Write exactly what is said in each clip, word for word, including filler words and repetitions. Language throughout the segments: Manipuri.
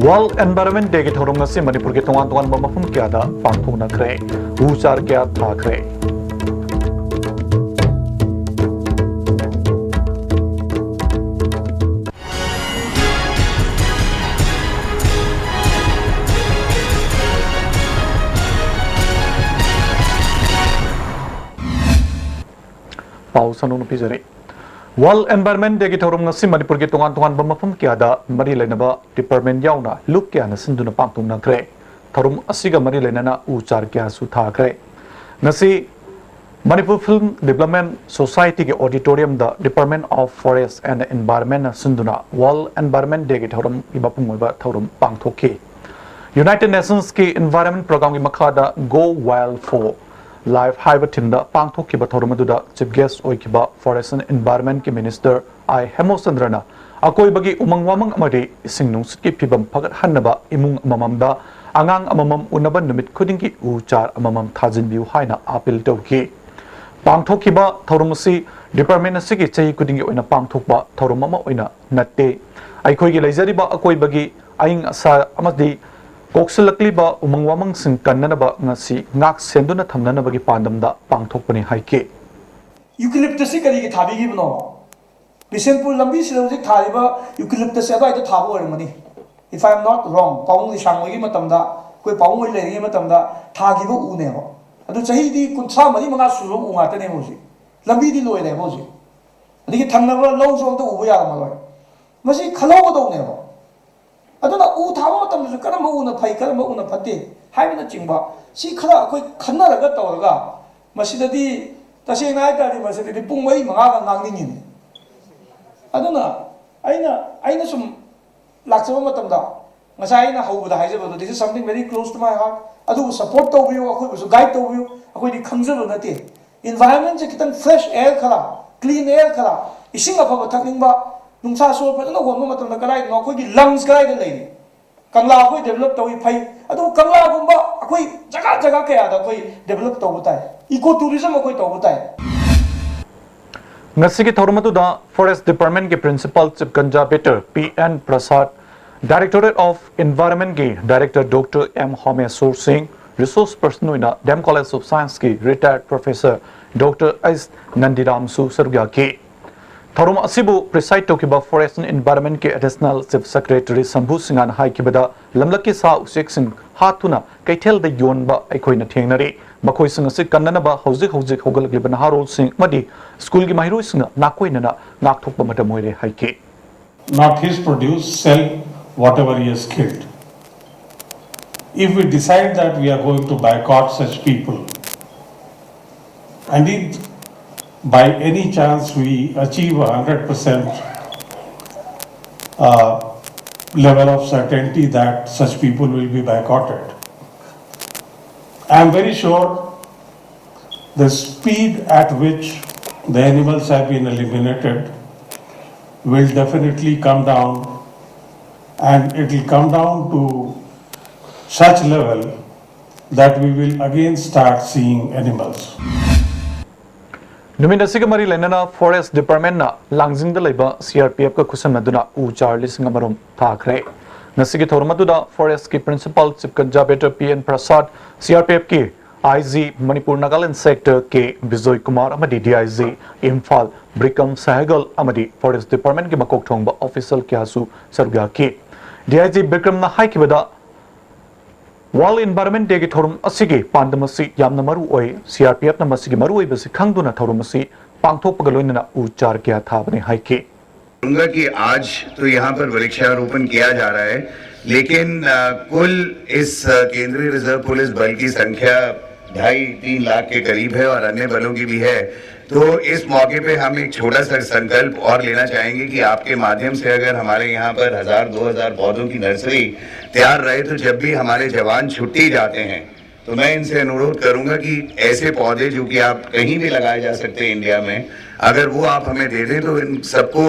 World Environment Day ꯒꯤ ꯊꯧꯔꯝ ꯉꯁꯤ ꯃꯅꯤꯄꯨꯔꯒꯤ ꯇꯣꯉꯥꯟ ꯇꯣꯉꯥꯟꯕ ꯃꯐꯝ ꯀꯌꯥꯗ ꯄꯥꯡꯊꯣꯛꯅꯈ꯭ꯔꯦ꯫ ꯎ ꯆꯥꯔ ꯀꯌꯥ ꯊꯥꯈ꯭ꯔꯦ꯫ ꯄꯥꯎ ꯁꯟꯗꯣꯛꯅ ꯄꯤꯖꯔꯤ꯫ World Environment Day ꯒꯤ ꯊꯧꯔꯝ ꯉꯁꯤ ꯃꯅꯤꯄꯨꯔꯒꯤ ꯇꯣꯉꯥꯟ ꯇꯣꯉꯥꯟꯕ ꯃꯐꯝ ꯀꯌꯥꯗ ꯃꯔꯤ ꯂꯩꯅꯕ department ꯌꯥꯎꯅ ꯂꯨꯞ ꯀꯌꯥꯅ ꯁꯤꯟꯗꯨꯅ ꯄꯥꯡꯊꯣꯛꯅꯈ꯭ꯔꯦ꯫ ꯊꯧꯔꯝ ꯑꯁꯤꯒ ꯃꯔꯤ ꯂꯩꯅꯅ ꯎ ꯆꯥꯔ ꯀꯌꯥꯁꯨ ꯊꯥꯈ꯭ꯔꯦ꯫ ꯉꯁꯤ ꯃꯅꯤꯄꯨꯔ Film Development Society ꯒꯤ auditorium the Department of Forest and Environment ꯅ ꯁꯤꯟꯗꯨꯅ World Environment Day ꯒꯤ ꯊꯧꯔꯝꯒꯤ ꯃꯄꯨꯡ ꯑꯣꯏꯕ ꯊꯧꯔꯝ ꯄꯥꯡꯊꯣꯛꯈꯤ꯫ United Nations ꯀꯤ Environment Program ꯒꯤ ꯃꯈꯥꯗ Go Wild for Life ꯍꯥꯏꯕ theme ꯗ ꯄꯥꯡꯊꯣꯛꯈꯤꯕ ꯊꯧꯔꯝ ꯑꯗꯨꯗ chief guest ꯑꯣꯏꯈꯤꯕ Forest and Environment ꯀꯤ Minister ꯑꯥꯏ ꯍꯦꯃꯆꯟꯗ꯭ꯔꯅ ꯑꯀꯣꯏꯕꯒꯤ ꯎꯃꯪ ꯋꯥꯃꯪ ꯑꯃꯗꯤ ꯏꯁꯤꯡ ꯅꯨꯡꯁꯤꯠꯀꯤ ꯐꯤꯕꯝ ꯐꯒꯠꯍꯟꯅꯕ ꯏꯃꯨꯡ ꯑꯃꯃꯝꯗ ꯑꯉꯥꯡ ꯑꯃꯃꯝ ꯎꯅꯕ ꯅꯨꯃꯤꯠ ꯈꯨꯗꯤꯡꯒꯤ ꯎ ꯆꯥꯔ ꯑꯃꯃꯝ ꯊꯥꯖꯤꯟꯕꯤꯌꯨ ꯍꯥꯏꯅ appeal ꯇꯧꯈꯤ꯫ ꯄꯥꯡꯊꯣꯛꯈꯤꯕ ꯊꯧꯔꯝ ꯑꯁꯤ department ꯑꯁꯤꯒꯤ ꯆꯍꯤ ꯈꯨꯗꯤꯡꯒꯤ ꯑꯣꯏꯅ ꯄꯥꯡꯊꯣꯛꯄ ꯊꯧꯔꯝ ꯑꯃ ꯑꯣꯏꯅ ꯅꯠꯇꯦ꯫ ꯑꯩꯈꯣꯏꯒꯤ ꯂꯩꯖꯔꯤꯕ ꯑꯀꯣꯏꯕꯒꯤ ꯑꯏꯪ ꯑꯁꯥ ꯑꯃꯗꯤ ꯀꯣꯛꯁꯤꯜꯂꯛꯂꯤꯕ ꯎꯃꯪ ꯋꯥꯃꯪꯁꯤꯡ ꯀꯟꯅꯅꯕ ꯉꯁꯤ ꯉꯥꯛ ꯁꯦꯟꯗꯨꯅ ꯊꯝꯅꯅꯕꯒꯤ ꯄꯥꯟꯗꯝꯗ ꯄꯥꯡꯊꯣꯛꯄꯅꯤ ꯍꯥꯏꯈꯤ꯫ Eucalyptus ꯁꯤ ꯀꯔꯤꯒꯤ ꯊꯥꯕꯤꯈꯤꯕꯅꯣ? ꯕꯤꯁꯦꯝꯄꯨꯔ ꯂꯝꯕꯤꯁꯤꯗ ꯍꯧꯖꯤꯛ ꯊꯥꯔꯤꯕ eucalyptus ꯁꯦ ꯑꯗꯨꯋꯥꯏꯗ ꯊꯥꯕ ꯑꯣꯏꯔꯝꯒꯅꯤ, if I am not wrong꯫ ꯄꯥꯕꯨꯡ ꯂꯤꯁꯥꯡꯕꯒꯤ ꯃꯇꯝꯗ, ꯑꯩꯈꯣꯏ ꯄꯥꯕꯨꯡ ꯍꯣꯏ ꯂꯩꯔꯤꯉꯩ ꯃꯇꯝꯗ ꯊꯥꯈꯤꯕ ꯎꯅꯦꯕ꯫ ꯑꯗꯨ ꯆꯍꯤꯗꯤ ꯀꯨꯟꯊ꯭ꯔꯥ ꯃꯔꯤ ꯃꯉꯥ ꯁꯨꯔꯕ ꯎ ꯉꯥꯛꯇꯅꯦꯕ ꯍꯧꯖꯤꯛ꯫ ꯂꯝꯕꯤꯗꯤ ꯂꯣꯏꯔꯦꯕ ꯍꯧꯖꯤꯛ꯫ ꯑꯗꯒꯤ ꯊꯪꯅꯕ ꯂꯧꯁꯨ ꯑꯝꯇ ꯎꯕ ꯌꯥꯔꯝꯃꯔꯣꯏ꯫ ꯃꯁꯤ ꯈꯜꯍꯧꯒꯗꯧꯅꯦꯕ꯫ ꯑꯗꯨꯅ ꯎ ꯊꯥꯕ ꯃꯇꯝꯗꯁꯨ ꯀꯔꯝꯕ ꯎꯅ ꯐꯩ, ꯀꯔꯝꯕ ꯎꯅ ꯐꯠꯇꯦ ꯍꯥꯏꯕꯅꯆꯤꯡꯕ ꯁꯤ ꯈꯔ ꯑꯩꯈꯣꯏ ꯈꯟꯅꯔꯒ ꯇꯧꯔꯒ, ꯃꯁꯤꯗꯗꯤ ꯇꯁꯦꯡꯅ ꯍꯥꯏ ꯇꯥꯔꯗꯤ ꯃꯁꯤꯗꯗꯤ ꯄꯨꯡ ꯃꯔꯤ ꯃꯉꯥꯒ ꯉꯥꯡꯅꯤꯡꯉꯤꯅꯤ꯫ ꯑꯗꯨꯅ ꯑꯩꯅ, ꯑꯩꯅ ꯁꯨꯝ ꯂꯥꯛꯆꯕ ꯃꯇꯝꯗ ꯉꯁꯥꯏ ꯑꯩꯅ ꯍꯧꯕꯗ ꯍꯥꯏꯖꯕꯗꯣ, this is something very close to my heart꯫ ꯑꯗꯨꯕꯨ support ꯇꯧꯕꯤꯌꯨ, ꯑꯩꯈꯣꯏꯕꯨꯁꯨ guide ꯇꯧꯕꯤꯌꯨ꯫ ꯑꯩꯈꯣꯏꯗꯤ ꯈꯪꯖꯕ ꯅꯠꯇꯦ꯫ Environment ꯁꯦ ꯈꯤꯇꯪ fresh air ꯈꯔ, clean air ꯈꯔ, ꯏꯁꯤꯡ ꯑꯐꯕ ꯊꯛꯅꯤꯡꯕ, ꯅꯨꯡꯁꯥ ꯁꯣꯔ ꯐꯖꯅ ꯍꯣꯟꯕ ꯃꯇꯝꯗ ꯀꯗꯥꯏꯗꯅꯣ ꯑꯩꯈꯣꯏꯒꯤ lungs ꯀꯗꯥꯏꯗ ꯂꯩꯔꯤ? ꯀꯪꯂꯥ ꯑꯩꯈꯣꯏ develop ꯇꯧꯏ, ꯐꯩ꯫ ꯑꯗꯨꯕꯨ ꯀꯪꯂꯥꯒꯨꯝꯕ ꯑꯩꯈꯣꯏ ꯖꯒꯥ ꯖꯒꯥ ꯀꯌꯥꯗ ꯑꯩꯈꯣꯏ develop ꯇꯧꯕ ꯇꯥꯏ, eco tourism ꯑꯩꯈꯣꯏ ꯇꯧꯕ ꯇꯥꯏ꯫ ꯉꯁꯤꯒꯤ ꯊꯧꯔꯝ ꯑꯗꯨꯗ Forest Department ꯀꯤ Principal Chief Conservator P N Prasad, Directorate of Environment ꯒꯤ Director Doctor M Homeshwar Singh, Resource Person ꯑꯣꯏꯅ D M College of Science ꯀꯤ Retired Professor Doctor S Nandiram ꯁꯨ ꯁꯔꯨꯛ ꯌꯥꯈꯤ꯫ ꯊꯧꯔꯝ ꯑꯁꯤꯕꯨ preside ꯇꯧꯈꯤꯕ Forest and Environment ꯀꯤ Additional Chief Secretary ꯁꯝꯚꯨ ꯁꯤꯡꯍꯅ ꯍꯥꯏꯈꯤꯕꯗ, ꯂꯝꯂꯛꯀꯤ ꯁꯥ ꯎꯆꯦꯛꯁꯤꯡ ꯍꯥꯠꯇꯨꯅ ꯀꯩꯊꯦꯜꯗ ꯌꯣꯟꯕ ꯑꯩꯈꯣꯏꯅ ꯊꯦꯡꯅꯔꯤ꯫ ꯃꯈꯣꯏꯁꯤꯡ ꯑꯁꯤ ꯀꯟꯅꯅꯕ ꯍꯧꯖꯤꯛ ꯍꯧꯖꯤꯛ ꯍꯧꯒꯠꯂꯛꯂꯤꯕ ꯅꯍꯥꯔꯣꯜꯁꯤꯡ ꯑꯃꯗꯤ ꯁ꯭ꯀꯨꯜꯒꯤ ꯃꯍꯩꯔꯣꯏꯁꯤꯡꯅ ꯅꯥꯀꯣꯏꯅꯅ ꯉꯥꯛꯊꯣꯛꯄ ꯃꯇꯝ ꯑꯣꯏꯔꯦ ꯍꯥꯏꯈꯤ꯫ Not his produce, sell whatever he has killed. If we decide that we are going to boycott such people, and if by any chance we achieve a hundred percent uh, level of certainty that such people will be boycotted, I am very sure the speed at which the animals have been eliminated will definitely come down, and it will come down to such level that we will again start seeing animals. ꯅꯨꯃꯤꯠ ꯑꯁꯤꯒ ꯃꯔꯤ ꯂꯩꯅꯅ Forest Department ꯅ ꯂꯥꯡꯖꯤꯡꯗ ꯂꯩꯕ C R P F ꯀ ꯈꯨꯠꯁꯝꯅꯗꯨꯅ ꯎ ꯆꯥꯔ ꯂꯤꯁꯤꯡ ꯑꯃꯔꯣꯝ ꯊꯥꯈ꯭ꯔꯦ꯫ ꯉꯁꯤꯒꯤ ꯊꯧꯔꯝ ꯑꯗꯨꯗ Forest ꯀꯤ Principal Chief Conservator P N Prasad, C R P F ꯀꯤ I G Manipur Nagaland Sector K Bijoy Kumar ꯑꯃꯗꯤ D I G ꯏꯝꯐꯥꯜ ꯕ꯭ꯔꯤꯀꯝ ꯁꯍꯒꯜ ꯑꯃꯗꯤ Forest Department ꯀꯤ ꯃꯀꯣꯛ ꯊꯣꯡꯕ official ꯀꯌꯥꯁꯨ ꯁꯔꯨꯛ ꯌꯥꯈꯤ꯫ D I G ꯕꯤꯀ꯭ꯔꯝꯅ ꯍꯥꯏꯈꯤꯕꯗ, World Environment Day ꯒꯤ ꯊꯧꯔꯝ ꯑꯁꯤꯒꯤ ꯄꯥꯟꯗꯝ ꯑꯁꯤ ꯌꯥꯝꯅ ꯃꯔꯨ ꯑꯣꯏ꯫ C R P F ꯅ ꯃꯁꯤꯒꯤ ꯃꯔꯨꯑꯣꯏꯕ ꯑꯁꯤ ꯈꯪꯗꯨꯅ ꯊꯧꯔꯝ ꯑꯁꯤ ꯄꯥꯡꯊꯣꯛꯄꯒ ꯂꯣꯏꯅꯅ ꯎ ꯆꯥꯔ ꯀꯌꯥ ꯊꯥꯕꯅꯤ ꯍꯥꯏꯈꯤ꯫ कहूंगा कि आज तो यहाँ पर वृक्षारोपण किया जा रहा है, लेकिन अ, कुल इस अ, केंद्रीय रिजर्व पुलिस बल की संख्या ढाई तीन लाख के करीब है और अन्य बलों की भी है। तो इस मौके पे हम एक छोटा सा संकल्प और लेना चाहेंगे कि आपके माध्यम से अगर हमारे यहाँ पर हजार दो हजार पौधों की नर्सरी तैयार रहे, तो जब भी हमारे जवान छुट्टी जाते हैं, तो मैं इनसे अनुरोध करूंगा कि ऐसे पौधे जो कि आप कहीं भी लगाए जा सकते हैं इंडिया में, अगर वो आप हमें दे दें, तो इन सबको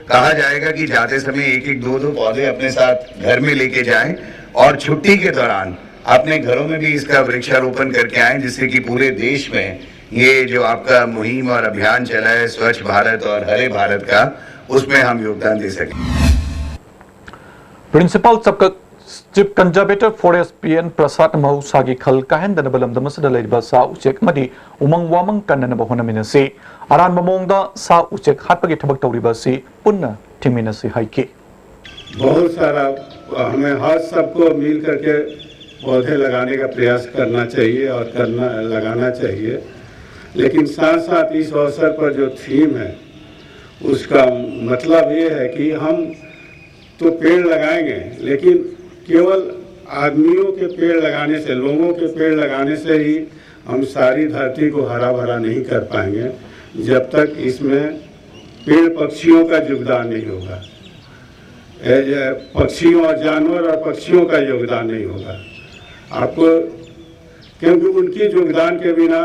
कहा जाएगा कि जाते समय एक एक दो दो पौधे अपने साथ घर में लेके जाएं और छुट्टी के दौरान अपने घरों में भी इसका वृक्षारोपण करके आएं, जिससे कि पूरे देश में ये जो आपका मुहिम और अभियान चला है स्वच्छ भारत और हरे भारत का, उसमें हम योगदान दे सकें। Principal Chapkak Chief Conservator Forest P N Prasad ꯃꯍꯧꯁꯥꯒꯤ ꯈꯜ ꯀꯥꯏꯍꯟꯗꯅꯕ ꯂꯝꯗꯝ ꯑꯁꯤꯗ ꯂꯩꯔꯤꯕ ꯁꯥ ꯎꯆꯦꯛ ꯑꯃꯗꯤ ꯎꯃꯪ ꯋꯥꯃꯪ ꯀꯟꯅꯅꯕ ꯍꯣꯠꯅꯃꯤꯟꯅꯁꯤ꯫ ꯑꯔꯥꯟꯕ ꯃꯑꯣꯡꯗ ꯁꯥ ꯎꯆꯦꯛ ꯍꯥꯠꯄꯒꯤ ꯊꯕꯛ ꯇꯧꯔꯤꯕ ꯑꯁꯤ ꯄꯨꯟꯅ ꯊꯤꯡꯃꯤꯟꯅꯁꯤ ꯍꯥꯏꯈꯤ꯫ बहुत सारा हमें हर सबको मिल करके पौधे लगाने का प्रयास करना चाहिए और करना लगाना चाहिए। लेकिन साथ साथ इस अवसर पर जो थीम है, उसका मतलब ये है कि हम तो पेड़ लगाएंगे, लेकिन केवल आदमियों के पेड़ लगाने से, लोगों के पेड़ लगाने से ही हम सारी धरती को हरा भरा नहीं कर पाएंगे, जब तक इसमें पेड़ पक्षियों का योगदान नहीं होगा। ए, ये पक्षियों और जानवर और पक्षियों का योगदान नहीं होगा आपको, क्योंकि उनकी योगदान के बिना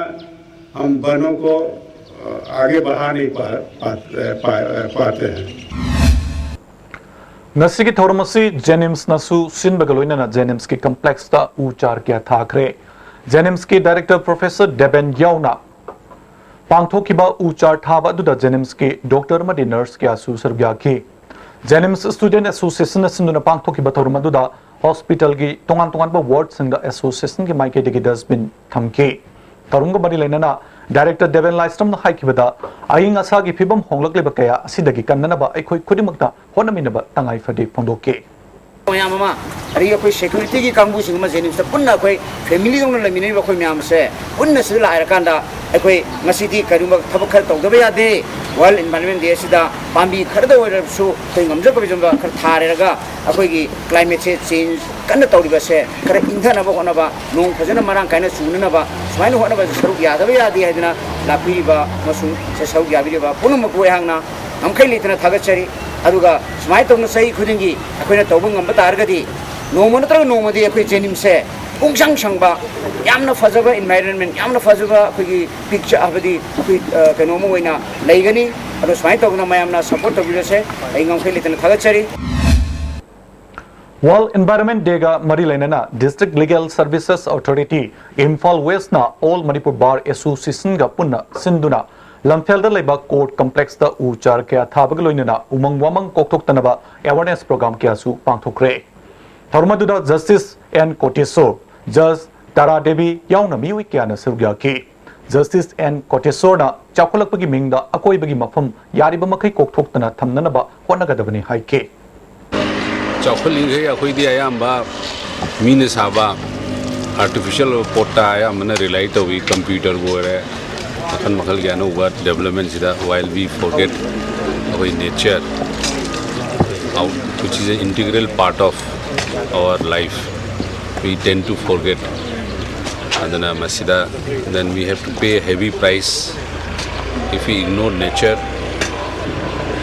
हम वनों को अ, आगे बढ़ा नहीं पा, पा, पा, पाते हैं। ꯉꯁꯤꯒꯤ ꯊꯧꯔꯝ ꯑꯁꯤ JNIMSꯅꯁꯨ ꯁꯤꯟꯕꯒ ꯂꯣꯏꯅꯅ JNIMSꯀꯤ complexꯇ ꯎ ꯆꯥꯔ ꯀꯌꯥ ꯊꯥꯈ꯭ꯔꯦ꯫ JNIMSꯀꯤ director professor Deben Yaoꯅ ꯄꯥꯡꯊꯣꯛꯈꯤꯕ ꯎ ꯆꯥꯔ ꯊꯥꯕ ꯑꯗꯨꯗ JNIMSꯀꯤ doctor ꯑꯃꯗꯤ nurse ꯀꯌꯥꯁꯨ ꯁꯔꯨꯛ ꯌꯥꯈꯤ꯫ JNIMS Student Associationꯅ ꯁꯤꯟꯗꯨꯅ ꯄꯥꯡꯊꯣꯛꯈꯤꯕ ꯊꯧꯔꯝ ꯑꯗꯨꯗ hospitalꯒꯤ ꯇꯣꯉꯥꯟ ꯇꯣꯉꯥꯟꯕ wardꯁꯤꯡꯗ associationꯒꯤ ꯃꯥꯏꯀꯩꯗꯒꯤ dustbin ꯊꯝꯈꯤ꯫ ꯊꯧꯔꯝꯒ ꯃꯔꯤ ꯂꯩꯅꯅ director Deben Laistramꯅ ꯍꯥꯏꯈꯤꯕꯗ, ꯑꯏꯪ ꯑꯁꯥꯒꯤ ꯐꯤꯕꯝ ꯍꯣꯡꯂꯛꯂꯤꯕ ꯀꯌꯥ ꯑꯁꯤꯗꯒꯤ ꯀꯟꯅꯅꯕ ꯑꯩꯈꯣꯏ ꯈꯨꯗꯤꯡꯃꯛꯇ ꯍꯣꯠꯅꯃꯤꯟꯅꯕ ꯇꯉꯥꯏ ꯐꯗꯦ ꯐꯣꯡꯗꯣꯛꯈꯤ꯫ ꯃꯌꯥꯝ ꯑꯃ, ꯑꯗꯒꯤ ꯑꯩꯈꯣꯏ securityꯒꯤ ꯀꯥꯡꯕꯨꯁꯤꯡ ꯑꯃ JNIMSꯇ ꯄꯨꯟꯅ ꯑꯩꯈꯣꯏ familyꯗꯧꯅ ꯂꯩꯃꯤꯟꯅꯔꯤꯕ ꯑꯩꯈꯣꯏ ꯃꯌꯥꯝꯁꯦ ꯄꯨꯟꯅ ꯁꯤꯗ ꯂꯥꯛꯑꯦ ꯍꯥꯏꯔꯀꯥꯟꯗ ꯑꯩꯈꯣꯏ ꯉꯁꯤꯗꯤ ꯀꯔꯤꯒꯨꯝꯕ ꯊꯕꯛ ꯈꯔ ꯇꯧꯗꯕ ꯌꯥꯗꯦ꯫ World Environment Day ꯑꯁꯤꯗ ꯄꯥꯝꯕꯤ ꯈꯔꯗ ꯑꯣꯏꯔꯕꯁꯨ ꯑꯩꯈꯣꯏ ꯉꯝꯖ ꯉꯝꯖꯕ ꯈꯔ ꯊꯥꯔꯦꯔꯒ ꯑꯩꯈꯣꯏꯒꯤ climateꯁꯦ change ꯀꯟꯅ ꯇꯧꯔꯤꯕꯁꯦ ꯈꯔ ꯏꯪꯊꯅꯕ ꯍꯣꯠꯅꯕ, ꯅꯣꯡ ꯐꯖꯅ ꯃꯔꯥꯡ ꯀꯥꯏꯅ ꯆꯨꯅꯅꯕ ꯁꯨꯃꯥꯏꯅ ꯍꯣꯠꯅꯕꯁꯦ ꯁꯔꯨꯛ ꯌꯥꯗꯕ ꯌꯥꯗꯦ ꯍꯥꯏꯗꯅ ꯂꯥꯛꯄꯤꯔꯤꯕ ꯑꯃꯁꯨꯡ ꯁꯔꯨꯛ ꯌꯥꯕꯤꯔꯤꯕ ꯄꯨꯝꯅꯃꯛꯄꯨ ꯑꯩꯍꯥꯛꯅ ꯉꯝꯈꯩ ꯂꯩꯇꯅ ꯊꯥꯒꯠꯆꯔꯤ꯫ ꯑꯗꯨꯒ ꯁꯨꯃꯥꯏꯅ ꯇꯧꯅ ꯆꯍꯤ ꯈꯨꯗꯤꯡꯒꯤ ꯑꯩꯈꯣꯏꯅ ꯇꯧꯕ ꯉꯝꯕ ꯇꯥꯔꯒꯗꯤ ꯅꯣꯡꯃ ꯅꯠꯇ꯭ꯔꯒ ꯅꯣꯡꯃꯗꯤ ꯑꯩꯈꯣꯏ JNIMSꯁꯦ ꯄꯨꯡꯁꯪ ꯁꯪꯕ, ꯌꯥꯝꯅ ꯐꯖꯕ environment, ꯌꯥꯝꯅ ꯐꯖꯕ ꯑꯩꯈꯣꯏꯒꯤ picture ꯍꯥꯏꯕꯗꯤ ꯑꯩꯈꯣꯏ, ꯑ, ꯀꯩꯅꯣ ꯑꯃ ꯑꯣꯏꯅ ꯂꯩꯒꯅꯤ꯫ ꯑꯗꯣ ꯁꯨꯃꯥꯏꯅ ꯇꯧꯗꯅ ꯃꯌꯥꯝꯅ support ꯇꯧꯕꯤꯕꯁꯦ ꯑꯩ ꯉꯝꯈꯩ ꯂꯩꯇꯅ ꯊꯥꯒꯠꯆꯔꯤ꯫ World Environment Dayꯒ ꯃꯔꯤ ꯂꯩꯅꯅ District Legal Services Authority Imphal Westꯅ All Manipur Bar Associationꯒ ꯄꯨꯟꯅ ꯁꯤꯟꯗꯨꯅ ꯂꯝꯐꯦꯜꯗ ꯂꯩꯕ ꯀꯣꯔꯠ ꯀꯝꯄ꯭ꯂꯦꯛꯁꯇ ꯎ ꯆꯥꯔ ꯀꯌꯥ ꯊꯥꯕꯒ ꯂꯣꯏꯅꯅ ꯎꯃꯪ ꯋꯥꯃꯪ ꯀꯣꯛꯊꯣꯛꯇꯅꯕ ꯑꯦꯋꯥꯔꯅꯦꯁ ꯄ꯭ꯔꯣꯒ꯭ꯔꯥꯝ ꯀꯌꯥꯁꯨ ꯄꯥꯡꯊꯣꯛꯈ꯭ꯔꯦ꯫ ꯊꯧꯔꯝ ꯑꯗꯨꯗ ꯖꯁꯇꯤꯁ ꯑꯦꯟ ꯀꯣꯇꯦꯁꯣꯔ, ꯖꯁ ꯇꯥꯔꯥ ꯗꯦꯕꯤ ꯌꯥꯎꯅ ꯃꯤꯑꯣꯏ ꯀꯌꯥꯅ ꯁꯔꯨꯛ ꯌꯥꯈꯤ꯫ ꯖꯁꯇꯤꯁ ꯑꯦꯟ ꯀꯣꯇꯦꯁꯣꯔꯅ ꯆꯥꯎꯈꯠꯂꯛꯄꯒꯤ ꯃꯤꯡꯗ ꯑꯀꯣꯏꯕꯒꯤ ꯃꯐꯝ ꯌꯥꯔꯤꯕ ꯃꯈꯩ ꯀꯣꯛꯊꯣꯛꯇꯅ ꯊꯝꯅꯅꯕ ꯍꯣꯠꯅꯒꯗꯕꯅꯤ ꯍꯥꯏꯈꯤ꯫ ꯆꯥꯎꯈꯠꯂꯤꯈꯩ ꯑꯩꯈꯣꯏꯗꯤ ꯑꯌꯥꯝꯕ ꯃꯤꯅ ꯁꯥꯕ ꯑꯥꯔꯇꯤꯐꯤꯁꯤꯌꯦꯜ ꯑꯣꯏꯕ ꯄꯣꯠꯇ ꯑꯌꯥꯝꯕꯅ ꯔꯤꯂꯥꯏ ꯇꯧꯏ꯫ ꯀꯝꯄ꯭ꯌꯨꯇꯔꯕꯨ ꯑꯣꯏꯔꯦ, ꯃꯈꯜ ꯃꯈꯜꯒꯤ ꯑꯅꯧꯕ ꯗꯦꯕꯂꯞꯃꯦꯟꯁꯤꯗ, while we forget ꯑꯩꯈꯣꯏ nature, which is an integral part of our life, we tend to forget. ꯑꯗꯨꯅ ꯃꯁꯤꯗ, then we have to pay a heavy price if we ignore nature.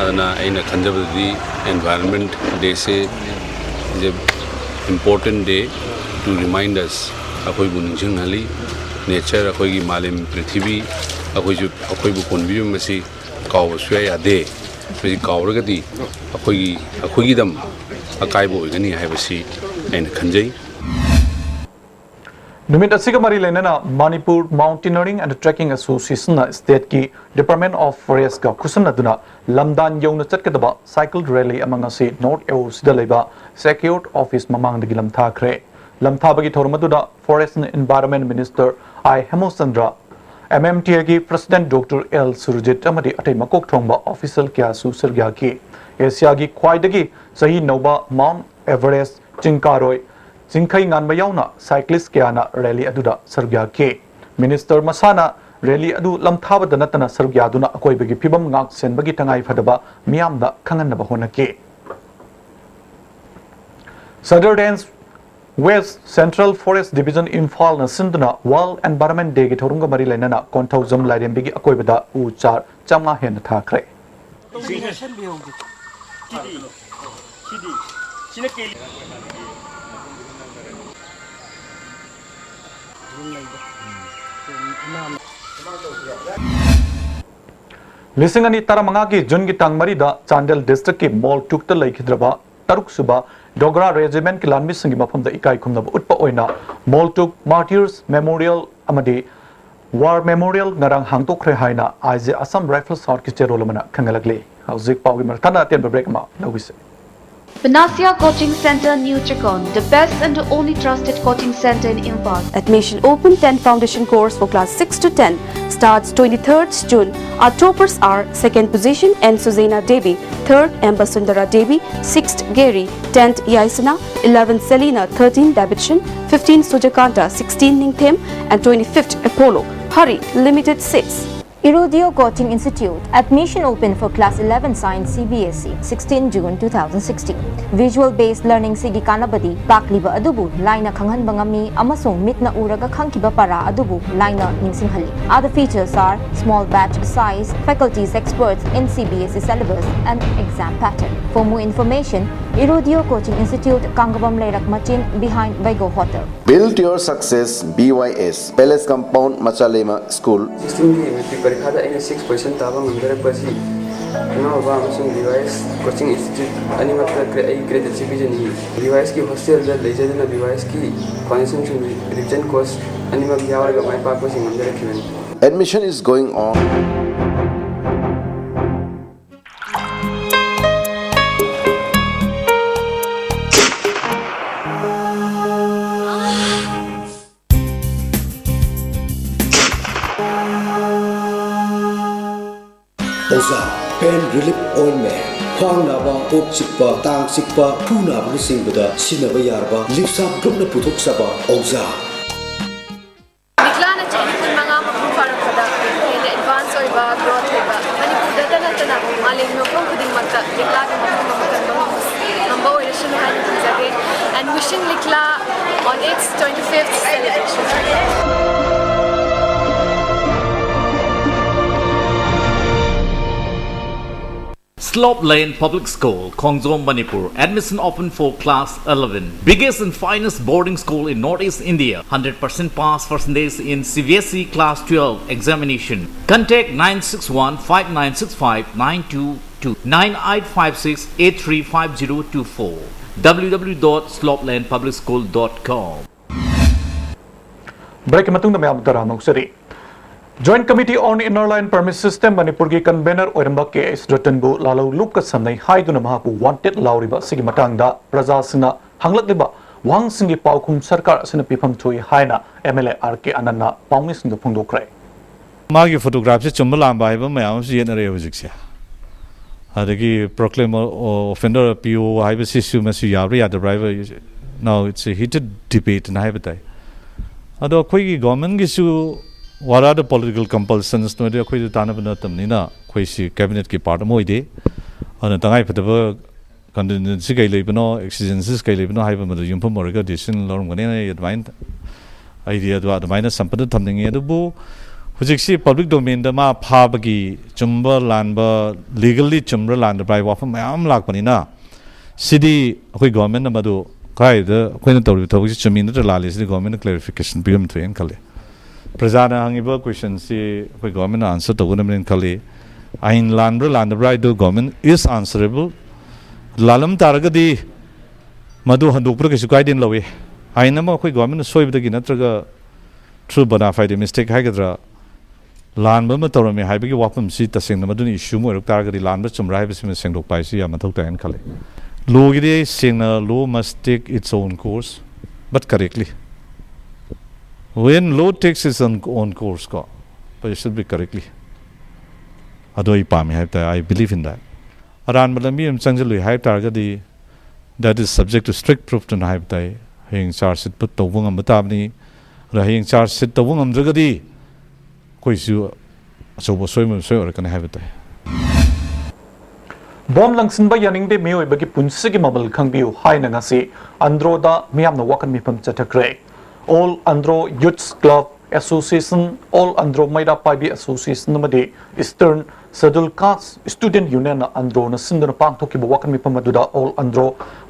ꯑꯗꯨꯅ ꯑꯩꯅ ꯈꯟꯖꯕꯗꯗꯤ Environment Day say is a important day to remind us, ꯑꯩꯈꯣꯏꯕꯨ ꯅꯤꯡꯁꯤꯡꯍꯜꯂꯤ꯫ Nature, ꯑꯩꯈꯣꯏꯒꯤ ꯃꯥꯂꯦꯝ ꯄ꯭ꯔꯤꯊꯤꯕꯤ, ꯑꯩꯈꯣꯏꯁꯨ, ꯑꯩꯈꯣꯏꯕꯨ ꯀꯣꯟꯕꯤꯕ ꯃꯁꯤ ꯀꯥꯎꯕ ꯁꯨꯡꯌꯥ ꯌꯥꯗꯦ꯫ ꯃꯁꯤ ꯀꯥꯎꯔꯒꯗꯤ ꯑꯩꯈꯣꯏꯒꯤ, ꯑꯩꯈꯣꯏꯒꯤꯗꯝ ꯑꯀꯥꯏꯕ ꯑꯣꯏꯒꯅꯤ ꯍꯥꯏꯕꯁꯤ ꯑꯩꯅ ꯈꯟꯖꯩ꯫ ꯅꯨꯃꯤꯠ ꯑꯁꯤꯒ ꯃꯔꯤ ꯂꯩꯅꯅ Manipur Mountaineering and Trekking Association ꯅ state ꯀꯤ Department of Forest ꯀ ꯈꯨꯠꯁꯝꯅꯗꯨꯅ ꯂꯝꯗꯥꯟ ꯌꯧꯅ ꯆꯠꯀꯗꯕ cycle rally ꯑꯃ ꯉꯁꯤ North A O C ꯗ ꯂꯩꯕ Secured Office ꯃꯃꯥꯡꯗꯒꯤ ꯂꯝꯊꯥꯈ꯭ꯔꯦ꯫ ꯂꯝꯊꯥꯕꯒꯤ ꯊꯧꯔꯝ ꯑꯗꯨꯗ Forest and Environment Minister I ꯍꯦꯃꯆꯟꯗ꯭ꯔ, M M T A ꯒꯤ President Doctor L ꯁꯨꯔꯖꯤꯠ ꯑꯃꯗꯤ ꯑꯇꯩ ꯃꯀꯣꯛ ꯊꯣꯡꯕ official ꯀꯌꯥꯁꯨ ꯁꯔꯨꯛ ꯌꯥꯈꯤ꯫ ꯑꯦꯁꯤꯌꯥꯒꯤ ꯈ꯭ꯋꯥꯏꯗꯒꯤ ꯆꯍꯤ ꯅꯧꯕ Mount Everest ꯆꯤꯡ ꯀꯥꯔꯣꯏ ꯆꯤꯡꯈꯩ ꯉꯥꯟꯕ ꯌꯥꯎꯅ cyclist ꯀꯌꯥꯅ rally ꯑꯗꯨꯗ ꯁꯔꯨꯛ ꯌꯥꯈꯤ꯫ Minister ꯃꯁꯥꯅ rally ꯑꯗꯨ ꯂꯝꯊꯥꯕꯗ ꯅꯠꯇꯅ ꯁꯔꯨꯛ ꯌꯥꯗꯨꯅ ꯑꯀꯣꯏꯕꯒꯤ ꯐꯤꯕꯝ ꯉꯥꯛ ꯁꯦꯟꯕꯒꯤ ꯇꯉꯥꯏ ꯐꯗꯕ ꯃꯤꯌꯥꯝꯗ ꯈꯪꯍꯟꯅꯕ ꯍꯣꯠꯅꯈꯤ꯫ Sadar Range West Central Forest Division ꯏꯝꯐꯥꯜꯅ ꯁꯤꯟꯗꯨꯅ World Environment Day ꯒꯤ ꯊꯧꯔꯝꯒ ꯃꯔꯤ ꯂꯩꯅꯅ ꯀꯣꯟꯊꯧꯖꯝ ꯂꯥꯏꯔꯦꯝꯕꯤꯒꯤ ꯑꯀꯣꯏꯕꯗ ꯎ ꯆꯥꯔ ꯆꯥꯝꯃꯉꯥ ꯍꯦꯟꯅ ꯊꯥꯈ꯭ꯔꯦ꯫ ꯂꯤꯁꯤꯡ ꯑꯅꯤ ꯇꯔꯥꯃꯉꯥꯒꯤ ꯖꯨꯟꯒꯤ ꯇꯥꯡ ꯃꯔꯤꯗ ꯆꯥꯟꯗꯦꯜ district ꯀꯤ ꯃꯣꯜꯇꯨꯛꯇ ꯂꯩꯈꯤꯗ꯭ꯔꯕ ꯇꯔꯨꯛ ꯁꯨꯕ Dogra Regiment ꯀꯤ ꯂꯥꯟꯃꯤꯁꯤꯡꯒꯤ ꯃꯐꯝꯗ ꯏꯀꯥꯏ ꯈꯨꯝꯅꯕ ꯎꯠꯄ ꯑꯣꯏꯅ ꯃꯣꯜꯇꯨꯛ Martyrs Memorial ꯑꯃꯗꯤ War Memorial ꯉꯔꯥꯡ ꯍꯥꯡꯗꯣꯛꯈ꯭ꯔꯦ ꯍꯥꯏꯅ ꯑꯥꯏ ꯖꯤ Assam Rifles Out ꯀꯤ ꯆꯦꯔꯣꯜ ꯑꯃꯅ ꯈꯪꯍꯜꯂꯛꯂꯤ꯫ ꯍꯧꯖꯤꯛ ꯄꯥꯎꯒꯤ ꯃꯔꯛ ꯊꯠꯅ ꯑꯇꯦꯟꯕ break ꯑꯃ ꯂꯧꯈꯤꯁꯤ꯫ Panacea Coaching Center, New Checkon, the best and the only trusted coaching center in Imphal. Admission open. Ten foundation course for class six to ten starts twenty-third June. Our toppers are: second position, N Suzena Devi, third, M Basundara Devi, sixth, Gary, tenth, Yaisana, eleventh, Selina, thirteenth, Davidson, fifteenth, Sujakanta, sixteenth, Ningthem, and twenty-fifth, Apollo. Hurry, limited seats. Irudio Coaching Institute. Admission open for class eleven science C B S E, sixteen June two thousand sixteen. Visual based learning ꯁꯤꯒꯤ ꯀꯥꯟꯅꯕꯗꯤ ꯇꯥꯛꯂꯤꯕ ꯑꯗꯨꯕꯨ ꯂꯥꯏꯅ ꯈꯪꯍꯟꯕ ꯉꯝꯃꯤ ꯑꯃꯁꯨꯡ ꯃꯤꯠꯅ ꯎꯔꯒ ꯈꯪꯈꯤꯕ ꯄꯔꯥ ꯑꯗꯨꯕꯨ ꯂꯥꯏꯅ ꯅꯤꯡꯁꯤꯡꯍꯜꯂꯤ꯫ Other features are small batch size, faculties experts in C B S E syllabus and exam pattern. For more information, Irudio Coaching Institute, Kangabam Leirak Machin, behind Vaigo Hotel. Build your success, B Y S, Palace Compound, Machalema School. ꯁꯤꯛꯁꯇꯤꯟꯒꯤ ꯃꯦꯇ꯭ꯔꯤꯛ ꯄꯔꯤꯈꯥꯗ ꯑꯩꯅ ꯁꯤꯛꯁ ꯄꯣꯖꯤꯁꯟ ꯇꯥꯕ ꯉꯝꯖꯔꯛꯄ ꯑꯁꯤ ꯏꯃꯥ ꯕꯕꯥ ꯑꯃꯁꯨꯡ B Y S coaching institute ꯑꯅꯤꯃꯛꯇ ꯑꯩ ꯒ꯭ꯔꯦꯇꯤꯇ꯭ꯌꯨꯠ ꯄꯤꯖꯅꯤꯡꯏ꯫ ꯕꯤ ꯋꯥꯏ ꯑꯦꯁꯀꯤ ꯍꯣꯁꯇꯦꯜꯗ ꯂꯩꯖꯗꯨꯅ ꯕꯤ ꯋꯥꯏ ꯑꯦꯁꯀꯤ ꯐꯥꯎꯟꯗꯦꯁꯟꯁꯤꯡ ꯔꯤꯚꯤꯖꯟ ꯀꯣꯔꯁ ꯑꯅꯤꯃꯛ ꯌꯥꯎꯔꯒ ꯃꯥꯏ ꯄꯥꯛꯄꯁꯤ ꯉꯝꯖꯔꯛꯈꯤꯕꯅꯤ꯫ Admission is going on. ꯑꯣꯖꯥ, pain relief ointment, ꯈ꯭ꯋꯥꯡ ꯅꯥꯕ, ꯀꯣꯛ ꯆꯤꯛꯄ, ꯇꯥꯡ ꯆꯤꯛꯄ, ꯈꯨ ꯅꯥꯕꯅꯆꯤꯡꯕꯗ ꯁꯤꯖꯤꯟꯅꯕ ꯌꯥꯔꯕ ꯂꯤꯞꯁꯥꯞ ꯒ꯭ꯔꯨꯞꯅ ꯄꯨꯊꯣꯛꯆꯕ ꯑꯣꯖꯥ꯫ ꯂꯤꯛꯂꯥꯅ ꯆꯍꯤ ꯀꯨꯟꯃꯉꯥ ꯃꯄꯨꯡ ꯐꯥꯔꯛꯄꯗ ꯍꯦꯟꯅ ꯑꯦꯗꯚꯥꯟꯁ ꯑꯣꯏꯕ ꯒ꯭ꯔꯣꯊ ꯂꯩꯕ ꯃꯅꯤꯄꯨꯔꯗꯇ ꯅꯠꯇꯅ ꯃꯥꯂꯦꯝꯒꯤ ꯃꯐꯝ ꯈꯨꯗꯤꯡꯃꯛꯇ ꯂꯤꯛꯂꯥꯒꯤ ꯃꯐꯝ ꯑꯃ ꯀꯟꯕ ꯉꯝꯕ ꯉꯝꯕ ꯑꯣꯏꯔꯁꯅꯨ ꯍꯥꯏꯅ ꯈꯟꯖꯒꯦ꯫ And wishing Likla on its twenty-fifth celebration. Slope Lane Public School, Khongjom, Manipur. Admission open for class eleven. Biggest and finest boarding school in Northeast India. Hundred percent pass percentage in C B S E class twelve examination. Contact nine six one five nine six five nine two two, nine eight five six eight three five zero two four, W W W dot slope lane public school dot com. Break ꯀꯤ ꯃꯇꯨꯡꯗ ꯃꯌꯥꯝ ꯇꯔꯥꯝꯅ ꯑꯣꯛꯆꯔꯤ꯫ Joint Committee on Inner Line Permit System ꯃꯅꯤꯄꯨꯔꯒꯤ convener ꯑꯣꯏꯔꯝꯕ ꯀꯦ ꯑꯦꯁ ꯔꯇꯟꯕꯨ ꯂꯥꯜꯍꯧ ꯂꯨꯞꯀ ꯁꯝꯅꯩ ꯍꯥꯏꯗꯨꯅ ꯃꯍꯥꯛꯄꯨ wanted ꯂꯥꯎꯔꯤꯕ ꯑꯁꯤꯒꯤ ꯃꯇꯥꯡꯗ ꯄ꯭ꯔꯖꯥꯁꯤꯡꯅ ꯍꯪꯂꯛꯂꯤꯕ ꯋꯥꯍꯪꯁꯤꯡꯒꯤ ꯄꯥꯎꯈꯨꯝ ꯁꯔꯀꯥꯔ ꯑꯁꯤꯅ ꯄꯤꯐꯝ ꯊꯣꯛꯏ ꯍꯥꯏꯅ ꯑꯦꯝ ꯑꯦꯜ ꯑꯦ ꯑꯥꯔ ꯀꯦ ꯑꯅꯟꯅ ꯄꯥꯎꯃꯤꯁꯤꯡꯗ ꯐꯣꯡꯗꯣꯛꯈ꯭ꯔꯦ꯫ ꯃꯥꯒꯤ photograph ꯁꯦ ꯆꯨꯝꯕ ꯂꯥꯟꯕ ꯍꯥꯏꯕ ꯃꯌꯥꯝ ꯑꯃꯁꯨ ꯌꯦꯠꯅꯔꯛꯑꯦ ꯍꯧꯖꯤꯛꯁꯦ꯫ ꯑꯗꯒꯤ proclaim offender ꯄꯤꯌꯣ ꯍꯥꯏꯕꯁꯤꯁꯨ ꯃꯁꯤ ꯌꯥꯕ꯭ꯔꯥ ꯌꯥꯗꯕ꯭ꯔꯥ ꯍꯥꯏꯕ, now it's a heated debate ꯅ ꯍꯥꯏꯕ ꯇꯥꯏ꯫ ꯑꯗꯣ ꯑꯩꯈꯣꯏꯒꯤ government ꯀꯤꯁꯨ what are the political compulsions ꯅꯣꯏꯗꯤ ꯑꯩꯈꯣꯏꯗ ꯇꯥꯟꯅꯕ ꯅꯠꯇꯕꯅꯤꯅ ꯑꯩꯈꯣꯏꯁꯤ cabinet ꯀꯤ part ꯑꯃ ꯑꯣꯏꯗꯦ꯫ ꯑꯗꯨꯅ ꯇꯉꯥꯏ ꯐꯗꯕ contingency ꯀꯩ ꯂꯩꯕꯅꯣ, exigencies ꯀꯩ ꯂꯩꯕꯅꯣ ꯍꯥꯏꯕ ꯃꯗꯨ ꯌꯨꯝꯐꯝ ꯑꯣꯏꯔꯒ decision ꯂꯧꯔꯝꯒꯅꯤ ꯍꯥꯏꯅ ꯑꯩ ꯑꯗꯨꯃꯥꯏꯅ, ꯑꯩꯗꯤ ꯑꯗꯨ ꯑꯗꯨꯃꯥꯏꯅ ꯁꯝꯄꯗ ꯊꯝꯅꯤꯡꯉꯤ꯫ ꯑꯗꯨꯕꯨ ꯍꯧꯖꯤꯛꯁꯤ public domain ꯗ ꯃꯥ ꯐꯥꯕꯒꯤ ꯆꯨꯝꯕ ꯂꯥꯟꯕ, legally ꯆꯨꯝꯕ꯭ꯔꯥ ꯂꯥꯟꯗꯕ꯭ꯔꯥ ꯍꯥꯏꯕ ꯋꯥꯐꯝ ꯃꯌꯥꯝ ꯑꯃ ꯂꯥꯛꯄꯅꯤꯅ, ꯁꯤꯗꯤ ꯑꯩꯈꯣꯏ government ꯅ ꯃꯗꯨ ꯀꯗꯥꯏꯗ ꯑꯩꯈꯣꯏꯅ ꯇꯧꯔꯤꯕ ꯊꯕꯛꯁꯤ ꯆꯨꯝꯃꯤ ꯅꯠꯇ꯭ꯔ ꯂꯥꯜꯂꯤ, ꯁꯤꯗꯤ government ꯅ clarification ꯄꯤꯐꯝ ꯊꯣꯛꯑꯦꯅ ꯈꯜꯂꯤ꯫ ꯄ꯭ꯔꯖꯥꯅ ꯍꯪꯉꯤꯕ question ꯁꯤ ꯑꯩꯈꯣꯏ government ꯅ answer ꯇꯧꯒꯗꯕꯅꯦꯅ ꯈꯜꯂꯤ꯫ ꯑꯥꯏꯟ ꯂꯥꯟꯕ꯭ꯔꯥ ꯂꯥꯟꯗꯕ꯭ꯔꯥ ꯍꯥꯏꯗꯨ government is answerable꯫ ꯂꯥꯜꯂꯝ ꯇꯥꯔꯒꯗꯤ ꯃꯗꯨ ꯍꯟꯗꯣꯛꯄꯗ ꯀꯩꯁꯨ ꯀꯥꯏꯗꯦꯅ ꯂꯧꯏ꯫ ꯑꯥꯏꯟ ꯑꯃ ꯑꯩꯈꯣꯏ government ꯅ ꯁꯣꯏꯕꯗꯒꯤ ꯅꯠꯇ꯭ꯔꯒ through bona fide mistake ꯍꯥꯏꯒꯗ꯭ꯔꯥ, ꯂꯥꯟꯕ ꯑꯃ ꯇꯧꯔꯝꯃꯦ ꯍꯥꯏꯕꯒꯤ ꯋꯥꯐꯝꯁꯤ ꯇꯁꯦꯡꯅ ꯃꯗꯨꯅ issue ꯑꯃ ꯑꯣꯏꯔꯛ ꯇꯥꯔꯒꯗꯤ ꯂꯥꯟꯕ ꯆꯨꯝꯕ꯭ꯔꯥ ꯍꯥꯏꯕꯁꯤꯃ ꯁꯦꯡꯗꯣꯛꯄ ꯍꯥꯏꯁꯤ ꯌꯥꯝ ꯃꯊꯧ ꯇꯥꯏꯅ ꯈꯜꯂꯤ꯫ Law ꯒꯤꯗꯤ ꯑꯩ ꯁꯦꯡꯅ, law must take its own course, but correctly꯫ When law takes its own, own course ꯀꯣ, but it should be correctly꯫ ꯑꯗꯣ ꯑꯩ ꯄꯥꯝꯃꯤ ꯍꯥꯏꯕ ꯇꯥꯔꯦ, I believe in that꯫ ꯑꯔꯥꯟꯕ ꯂꯝꯕꯤ ꯑꯃ ꯆꯪꯁꯤꯜꯂꯨꯏ ꯍꯥꯏꯕ ꯇꯥꯔꯒꯗꯤ, that is subject to strict proof ꯇꯨꯅ ꯍꯥꯏꯕ ꯇꯥꯏ꯫ ꯍꯌꯦꯡ charge sheet put ꯇꯧꯕ ꯉꯝꯕ ꯇꯥꯕꯅꯤ꯫ ꯑꯗꯣ ꯍꯌꯦꯡ charge sheet ꯇꯧꯕ ꯉꯝꯗ꯭ꯔꯒꯗꯤ ꯑꯩꯈꯣꯏꯁꯨ ꯑꯆꯧꯕ ꯑꯁꯣꯏꯕ ꯑꯃ ꯁꯣꯏ ꯑꯣꯏꯔꯛꯀꯅꯤ ꯍꯥꯏꯕ ꯇꯥꯏ꯫ ꯕꯣꯝ ꯂꯪꯁꯤꯟꯕ ꯌꯥꯅꯤꯡꯗꯦ, ꯃꯤꯑꯣꯏꯕꯒꯤ ꯄꯨꯟꯁꯤꯒꯤ ꯃꯃꯜ ꯈꯪꯕꯤꯌꯨ ꯍꯥꯏꯅ ꯉꯁꯤ ꯑꯟꯗ꯭ꯔꯣꯗ ꯃꯤꯌꯥꯝꯅ ꯋꯥꯀꯠ ꯃꯤꯐꯝ ꯆꯠꯊꯈ꯭ꯔꯦ꯫ All Andro Youths Club Association, All Andro ꯃꯩꯔꯥ ꯄꯥꯏꯕꯤ Association ꯑꯃꯗꯤ Eastern Schedule Caste Student Union ꯅ ꯑꯟꯗ꯭ꯔꯣꯅ ꯁꯤꯟꯗꯨꯅ ꯄꯥꯡꯊꯣꯛꯈꯤꯕ ꯋꯥꯀꯠ ꯃꯤꯐꯝ ꯑꯗꯨꯗ All Andro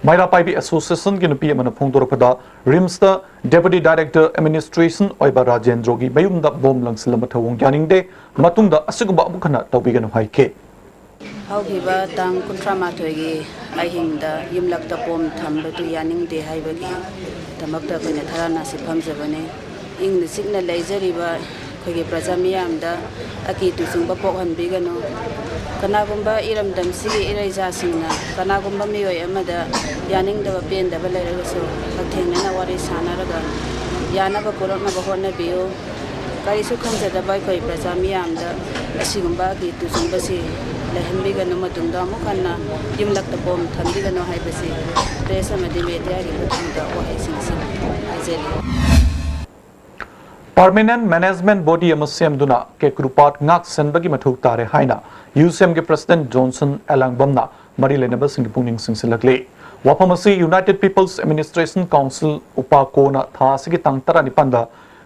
ꯃꯩꯔꯥ ꯄꯥꯏꯕꯤ Association ꯒꯤ ꯅꯨꯄꯤ ꯑꯃꯅ ꯐꯣꯡꯗꯣꯔꯛꯄꯗ, ꯔꯤꯝꯁꯇ Deputy Director Administration ꯑꯣꯏꯕ ꯔꯥꯖꯦꯟꯗ꯭ꯔꯣꯒꯤ ꯃꯌꯨꯝꯗ ꯕꯣꯝ ꯂꯪꯁꯤꯜꯂꯝꯕ ꯊꯧꯑꯣꯡ ꯌꯥꯅꯤꯡꯗꯦ, ꯃꯇꯨꯡꯗ ꯑꯁꯤꯒꯨꯝꯕ ꯑꯃꯨꯛ ꯍꯟꯅ ꯇꯧꯕꯤꯒꯅꯨ ꯍꯥꯏꯈꯤ꯫ ꯍꯧꯈꯤꯕ ꯇꯥꯡ ꯀꯨꯟꯊ꯭ꯔꯥ ꯃꯥꯊꯣꯏꯒꯤ ꯑꯍꯤꯡꯗ ꯌꯨꯝꯂꯛꯇ ꯕꯣꯝ ꯊꯝꯕꯗꯨ ꯌꯥꯅꯤꯡꯗꯦ ꯍꯥꯏꯕꯒꯤ ꯗꯃꯛꯇ ꯑꯩꯈꯣꯏꯅ ꯙꯔꯅꯥꯁꯤ ꯐꯝꯖꯕꯅꯤ꯫ ꯏꯪꯅ ꯆꯤꯛꯅ ꯂꯩꯖꯔꯤꯕ ꯑꯩꯈꯣꯏꯒꯤ ꯄ꯭ꯔꯖꯥ ꯃꯤꯌꯥꯝꯗ ꯑꯀꯤ ꯇꯨꯖꯨꯡꯕ ꯄꯣꯛꯍꯟꯕꯤꯒꯅꯨ꯫ ꯀꯅꯥꯒꯨꯝꯕ ꯏꯔꯝꯗꯝꯁꯤꯒꯤ ꯏꯔꯩꯆꯥꯁꯤꯡꯅ ꯀꯅꯥꯒꯨꯝꯕ ꯃꯤꯑꯣꯏ ꯑꯃꯗ ꯌꯥꯅꯤꯡꯗꯕ ꯄꯦꯟꯗꯕ ꯂꯩꯔꯒꯁꯨ ꯍꯛꯊꯦꯡꯅꯅ ꯋꯥꯔꯤ ꯁꯥꯟꯅꯔꯒ ꯌꯥꯅꯕ ꯄꯨꯔꯛꯅꯕ ꯍꯣꯠꯅꯕꯤꯌꯨ꯫ ꯀꯔꯤꯁꯨ ꯈꯪꯖꯗꯕ ꯑꯩꯈꯣꯏ ꯄ꯭ꯔꯖꯥ ꯃꯤꯌꯥꯝꯗ ꯑꯁꯤꯒꯨꯝꯕ ꯑꯀꯤ ꯇꯨꯖꯨꯡꯕꯁꯤ ꯂꯩꯍꯟꯕꯤꯒꯅꯨ, ꯃꯇꯨꯡꯗ ꯑꯃꯨꯛ ꯍꯟꯅ ꯌꯨꯝꯂꯛꯇ ꯄꯣꯝ ꯊꯝꯕꯤꯒꯅꯨ ꯍꯥꯏꯕꯁꯤ ꯄ꯭ꯔꯦꯁ ꯑꯃꯗꯤ ꯃꯦꯗꯤꯌꯥꯒꯤ ꯈꯨꯠꯊꯥꯡꯗ ꯋꯥꯍꯩꯁꯤꯡꯁꯤ ꯍꯥꯏꯖꯔꯤ꯫ Permanent Management Body ꯑꯃ ꯁꯦꯝꯗꯨꯅ ꯀꯦꯀ꯭ꯔꯨꯄꯥꯠ ꯉꯥꯛ ꯁꯦꯟꯕꯒꯤ ꯃꯊꯧ ꯇꯥꯔꯦ ꯍꯥꯏꯅ ꯌꯨ ꯁꯤ ꯑꯦꯝꯒꯤ ꯄ꯭ꯔꯁꯤꯗꯦꯟꯠ ꯖꯣꯟꯁꯟ ꯑꯦꯂꯥꯡꯕꯝꯅ ꯃꯔꯤ ꯂꯩꯅꯕꯁꯤꯡꯒꯤ ꯄꯨꯛꯅꯤꯡ ꯆꯤꯡꯁꯤꯜꯂꯛꯂꯤ꯫ ꯋꯥꯐꯝ ꯑꯁꯤ United People's Administration Council, ꯎꯄꯥꯀꯣꯅ ꯊꯥ ꯑꯁꯤꯒꯤ ꯇꯥꯡ ꯇꯔꯥꯅꯤꯄꯥꯟꯗ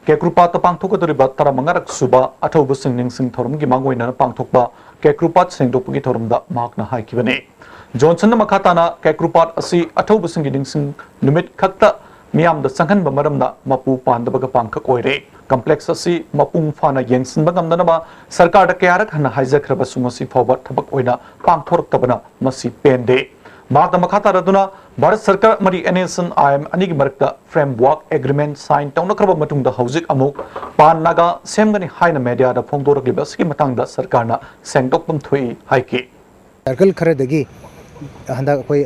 ꯀꯦꯀ꯭ꯔꯨꯄꯥꯠꯇ ꯄꯥꯡꯊꯣꯛꯀꯗꯧꯔꯤꯕ ꯇꯔꯥꯃꯉꯥꯔꯛ ꯁꯨꯕ ꯑꯊꯧꯕꯁꯤꯡ ꯅꯤꯡꯁꯤꯡ ꯊꯧꯔꯝꯒꯤ ꯃꯥꯡꯑꯣꯏꯅꯅ ꯄꯥꯡꯊꯣꯛꯄ ꯀꯦꯀ꯭ꯔꯨꯄꯥꯠ ꯁꯦꯡꯗꯣꯛꯄꯒꯤ ꯊꯧꯔꯝꯗ ꯃꯍꯥꯛꯅ ꯍꯥꯏꯈꯤꯕꯅꯤ꯫ ꯖꯣꯟꯁꯟꯅ ꯃꯈꯥ ꯇꯥꯅ ꯀꯦꯀ꯭ꯔꯨꯄꯥꯠ ꯑꯁꯤ ꯑꯊꯧꯕꯁꯤꯡꯒꯤ ꯅꯤꯡꯁꯤꯡ ꯅꯨꯃꯤꯠ ꯈꯛꯇ ꯃꯤꯌꯥꯝꯗ ꯆꯪꯍꯟꯕ ꯃꯔꯝꯅ ꯃꯄꯨ ꯄꯥꯟꯗꯕꯒ ꯄꯥꯡꯈꯛ ꯑꯣꯏꯔꯦ꯫ ꯀꯝꯄ꯭ꯂꯦꯛꯁ ꯑꯁꯤ ꯃꯄꯨꯡ ꯐꯥꯅ ꯌꯦꯡꯁꯤꯟꯕ ꯉꯝꯅꯅꯕ ꯁꯔꯀꯥꯔꯗ ꯀꯌꯥꯔꯛ ꯍꯟꯅ ꯍꯥꯏꯖꯈ꯭ꯔꯕꯁꯨ ꯉꯁꯤ ꯐꯥꯎꯕ ꯊꯕꯛ ꯑꯣꯏꯅ ꯄꯥꯡꯊꯣꯔꯛꯇꯕꯅ ꯃꯁꯤ ꯄꯦꯟꯗꯦ꯫ ꯃꯍꯥꯛꯅ ꯃꯈꯥ ꯇꯥꯔꯗꯨꯅ ꯚꯥꯔꯠ ꯁꯔꯀꯥꯔ ꯑꯃꯗꯤ N S N I M ꯑꯅꯤꯒꯤ ꯃꯔꯛꯇ ꯐ꯭ꯔꯦꯝꯋꯥꯔꯛ ꯑꯦꯒ꯭ꯔꯤꯃꯦꯟ ꯁꯥꯏꯟ ꯇꯧꯅꯈ꯭ꯔꯕ ꯃꯇꯨꯡꯗ ꯍꯧꯖꯤꯛ ꯑꯃꯨꯛ ꯄꯥꯟ ꯅꯥꯒꯥ ꯁꯦꯝꯒꯅꯤ ꯍꯥꯏꯅ ꯃꯦꯗꯤꯌꯥꯗ ꯐꯣꯡꯗꯣꯔꯛꯂꯤꯕ ꯑꯁꯤꯒꯤ ꯃꯇꯥꯡꯗ ꯁꯔꯀꯥꯔꯅ ꯁꯦꯡꯗꯣꯛꯐꯝ ꯊꯣꯛꯏ ꯍꯥꯏꯈꯤ꯫ ꯁꯔꯀꯜ ꯈꯔꯗꯒꯤ ꯍꯟꯗꯛ ꯑꯩꯈꯣꯏ